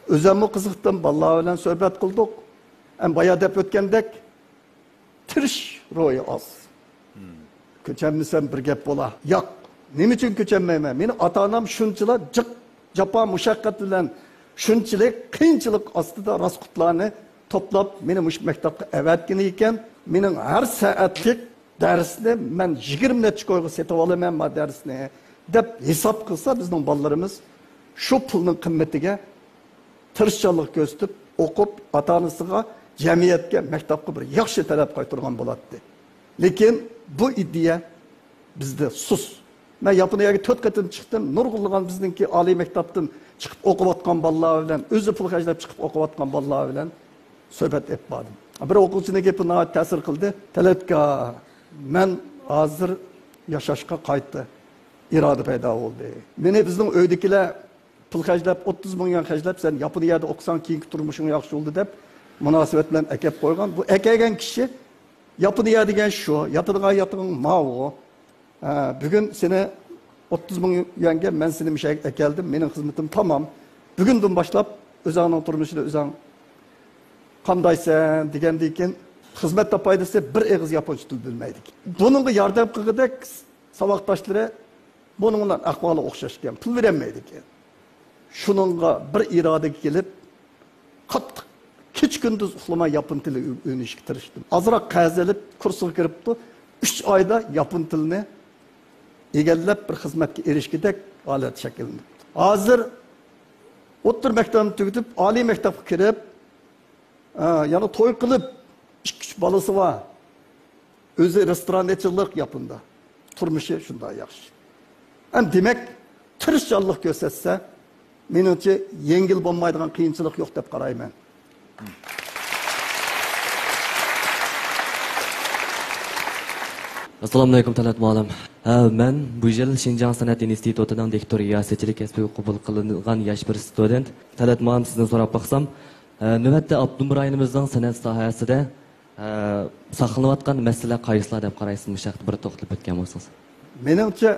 ئۆزۈممۇ قىزىقتىم، بالىلار بىلەن سۆھبەت قىلدۇق. ھەم بايا دەپ ئۆتكەندەك، تىرىش روھى ئاز. كۆچەلمىسەم بىر گەپ بولا. ياق، نېمە ئۈچۈن كۆچەلمەيمەن؟ مېنىڭ ئاتا-ئانام شۇنچىلا جىق جاپا مۇشەققەت بىلەن، شۇنچىلىك قىيىنچىلىق ئاستىدا راسخوتلارنى توپلاپ، مېنى مۇشۇ مەكتەپكە ئەۋەتكىنى ئىكەن، مېنىڭ ھەر سائەتلىك دەرسنى مەن يىگىرمە نەچچە كويغا سېتىۋالىمەن ما دەرسنى، دەپ ھېساب قىلسا، بىزنىڭ بالىلىرىمىز شۇ پۇلنىڭ قىممىتىگە تىرىشچانلىق كۆرسىتىپ، ئوقۇپ، ئاتا-ئانىسىغا، جەمئىيەتكە، مەكتەپكە بىر ياخشى تەلەپ قايتۇرغان بولاتتى. لېكىن بۇ ئىدىيە بىزدە سۇس. مەن ياپونىيەگە تۆت قېتىم چىقتىم. نۇرغۇنلىغان بىزنىڭكى ئالىي مەكتەپتىن چىقىپ ئوقۇۋاتقان بالىلار بىلەن، ئۆزى پۇل خەجلەپ چىقىپ ئوقۇۋاتقان بالىلار بىلەن سۆھبەت ئېلىپ باردىم. بىر ئوقۇغۇچىنىڭ گېپى ناھايىتى تەسىر قىلدى. تەلەتكا، مەن ھازىر ياشاشقا قايتا ئىرادە پەيدا بولدى. مېنى بىزنىڭ ئۆيدىكىلەر پۇل خەجلەپ، ئوتتۇز مىڭ يۈەن خەجلەپ، سەن ياپونىيەدە ئوقۇساڭ، كېيىنكى تۇرمۇشۇڭ ياخشى بولىدۇ دەپ، مۇناسىۋەت بىلەن ئەكەپ قويغان. بۇ ئەكەلگەن كىشى، ياپونىيە دېگەن شۇ، ياتىدىغان ياتىقىڭ ماۋۇ. ھە، بۈگۈن سېنى ئوتتۇز مىڭ يۈەنگە مەن سېنى مۇشۇ يەرگە ئەكەلدىم، مېنىڭ خىزمىتىم تامام. بۈگۈندىن باشلاپ ئۆزۈڭنىڭ تۇرمۇشىدا ئۆزۈڭ قاندايسەن دېگەندىن كېيىن، خىزمەتتە پايدىسى بىر ئېغىز ياپونچە تىل بىلمەيدىكەن. بۇنىڭغا ياردەم قىلغۇدەك ساۋاقداشلىرى بۇنىڭ بىلەن ئەھۋالى ئوخشاش ئىكەن، پۇل بېرەلمەيدىكەن. شۇنىڭغا بىر ئىرادىگە كېلىپ، قاتتىق كېچە-كۈندۈز ئۇخلىماي ياپون تىلى ئۆ-، ئۆگىنىشكە تىرىشتىم. ئازراق قەرز ئېلىپ، كۇرسىغا كىرىپتۇ. ئۈچ ئايدا ياپون تىلىنى ئىگىلەپ، بىر خىزمەتكە ئېرىشكۈدەك ھالەت شەكىللىنىپتۇ. ھازىر ئوتتۇرا مەكتەپنى تۈگىتىپ، ئالىي مەكتەپكە كىرىپ، ئە، يەنە توي قىلىپ، ئىككى-ئۈچ بالىسى بار. ئۆزى رېستوران ئېچىغلىق ياپوندا. تۇرمۇشى شۇنداق ياخشى. ئەمدى دېمەك، تىرىشچانلىق كۆرسەتسە، مېنىڭچە يەڭگىل بولمايدىغان قىيىنچىلىق يوق دەپ قارايمەن. ئەسسالامۇئەلەيكۇم، تەلئەت مۇئەللىم. ھە، مەن بۇ يىل شىنجاڭ سەنئەت ئىنستىتۇتىنىڭ دىكتور رىياسەتچىلىك كەسپىگە قوبۇل قىلىنغان ياش بىر ستۇدېنت. تەلئەت مۇئەللىم، سىزدىن سوراپ باقسام، ھە، نۆۋەتتە ئاپتونوم رايونىمىزنىڭ سەنئەت ساھەسىدە، ھە، ساقلىنىۋاتقان مەسىلىلەر قايسىلار دەپ قارايسىز؟ مۇشۇ ھەقتە بىر توختىلىپ ئۆتكەن بولسىڭىز. مېنىڭچە،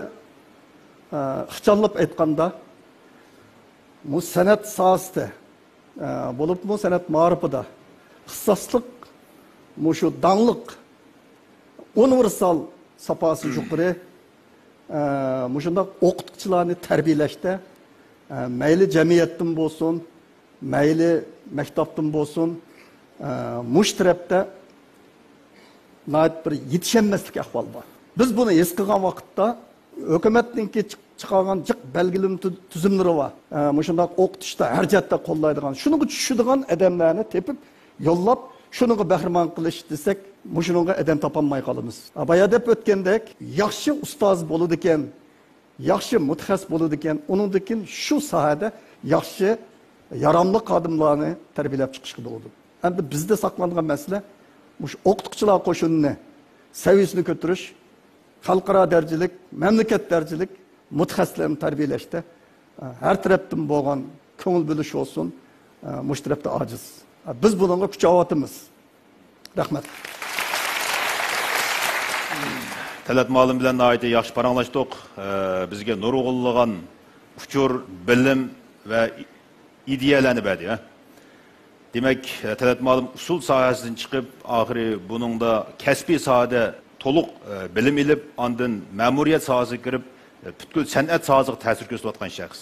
ئە، ئىخچاملاپ ئېيتقاندا، بۇ سەنئەت ساھەسىدە، ئە، بولۇپمۇ سەنئەت مائارىپىدا ئىختىساسلىق، مۇشۇ داڭلىق، ئۇنىۋېرسال ساپاسى يۇقىرى، ئە، مۇشۇنداق ئوقۇتقۇچىلارنى تەربىيەلەشتە، ئە، مەيلى جەمئىيەتتىن بولسۇن، مەيلى مەكتەپتىن بولسۇن، ئە، مۇشۇ تەرەپتە ناھايىتى بىر يېتىشەلمەسلىك ئەھۋال بار. بىز بۇنى ھېس قىلغان ۋاقىتتا، ھۆكۈمەتنىڭكى چىق-، چىقارغان جىق بەلگىلىمە تۈ-، تۈزۈملىرى بار. ئە، مۇشۇنداق ئوقۇتۇشتا ھەر جەھەتتە قوللايدىغان، شۇنىڭغا چۈشىدىغان ئادەملەرنى تېپىپ، يوللاپ، شۇنىڭغا بەھرىمەن قىلىش دېسەك، مۇشۇنىڭغا ئادەم تاپالماي قالىمىز. ئە، بايا دەپ ئۆتكەندەك، ياخشى ئۇستاز بولىدىكەن، ياخشى مۇتەخەسسىس بولىدىكەن، ئۇنىڭدىن كېيىن شۇ ساھەدە ياخشى، ياراملىق خادىملارنى تەربىيەلەپ چىقىشقا بولىدۇ. ئەمدى بىزدە ساقلانغان مەسىلە مۇشۇ ئوقۇتقۇچىلار قوشۇنىنى سەۋىيەسىنى كۆتۈرۈش، خەلقئارا دەرىجىلىك، مەملىكەت دەرىجىلىك مۇتەخەسسىسلەرنى تەربىيەلەشتە، ھە، ھەر تەرەپتىن بولغان كۆڭۈل بۆلۈش بولسۇن، ھە، مۇشۇ تەرەپتە ئاجىز. ھە، بىز بۇنىڭغا كۈچەۋاتىمىز. رەھمەت. تەلئەت مۇئەللىم بىلەن ناھايىتى ياخشى پاراڭلاشتۇق. ئە، بىزگە نۇرغۇنلىغان ئۇچۇر، بىلىم ۋە ئىدىيەلەرنى بەردى. ھە؟ دېمەك، تەلئەت مۇئەللىم ئۇسسۇل ساھەسىدىن چىقىپ، ئاخىرى بۇنىڭدا كەسپىي ساھەدە تولۇق، ئە، بىلىم ئېلىپ، ئاندىن مەمۇرىيەت ساھەسىگە كىرىپ، ئە، پۈتكۈل سەنئەت ساھەسىگە تەسىر كۆرسىتىۋاتقان شەخس.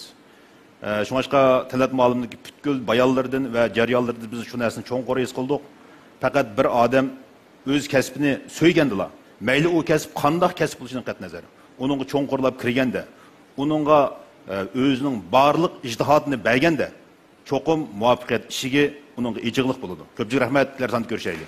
ئە، شۇڭلاشقا تەلئەت مۇئەللىمنىڭكى پۈتكۈل بايانلىرىدىن ۋە جەريانلىرىدىن بىز شۇ نەرسىنى چوڭقۇر ھېس قىلدۇق. پەقەت بىر ئادەم ئۆز كەسپىنى سۆيگەندىلا، مەيلى ئۇ كەسىپ قانداق كەسىپ بولۇشىدىن قەتئىينەزەر، ئۇنىڭغا چوڭقۇرلاپ كىرگەندە، ئۇنىڭغا، ئە، ئۆزىنىڭ بارلىق ئىجتىھاتىنى بەرگەندە، چوقۇم مۇۋەپپەقىيەت ئىشىكى ئۇنىڭغا ئېچىقلىق بولىدۇ. كۆپچىلىك رەھمەت، كېلەر ساندا كۆرۈشەيلى.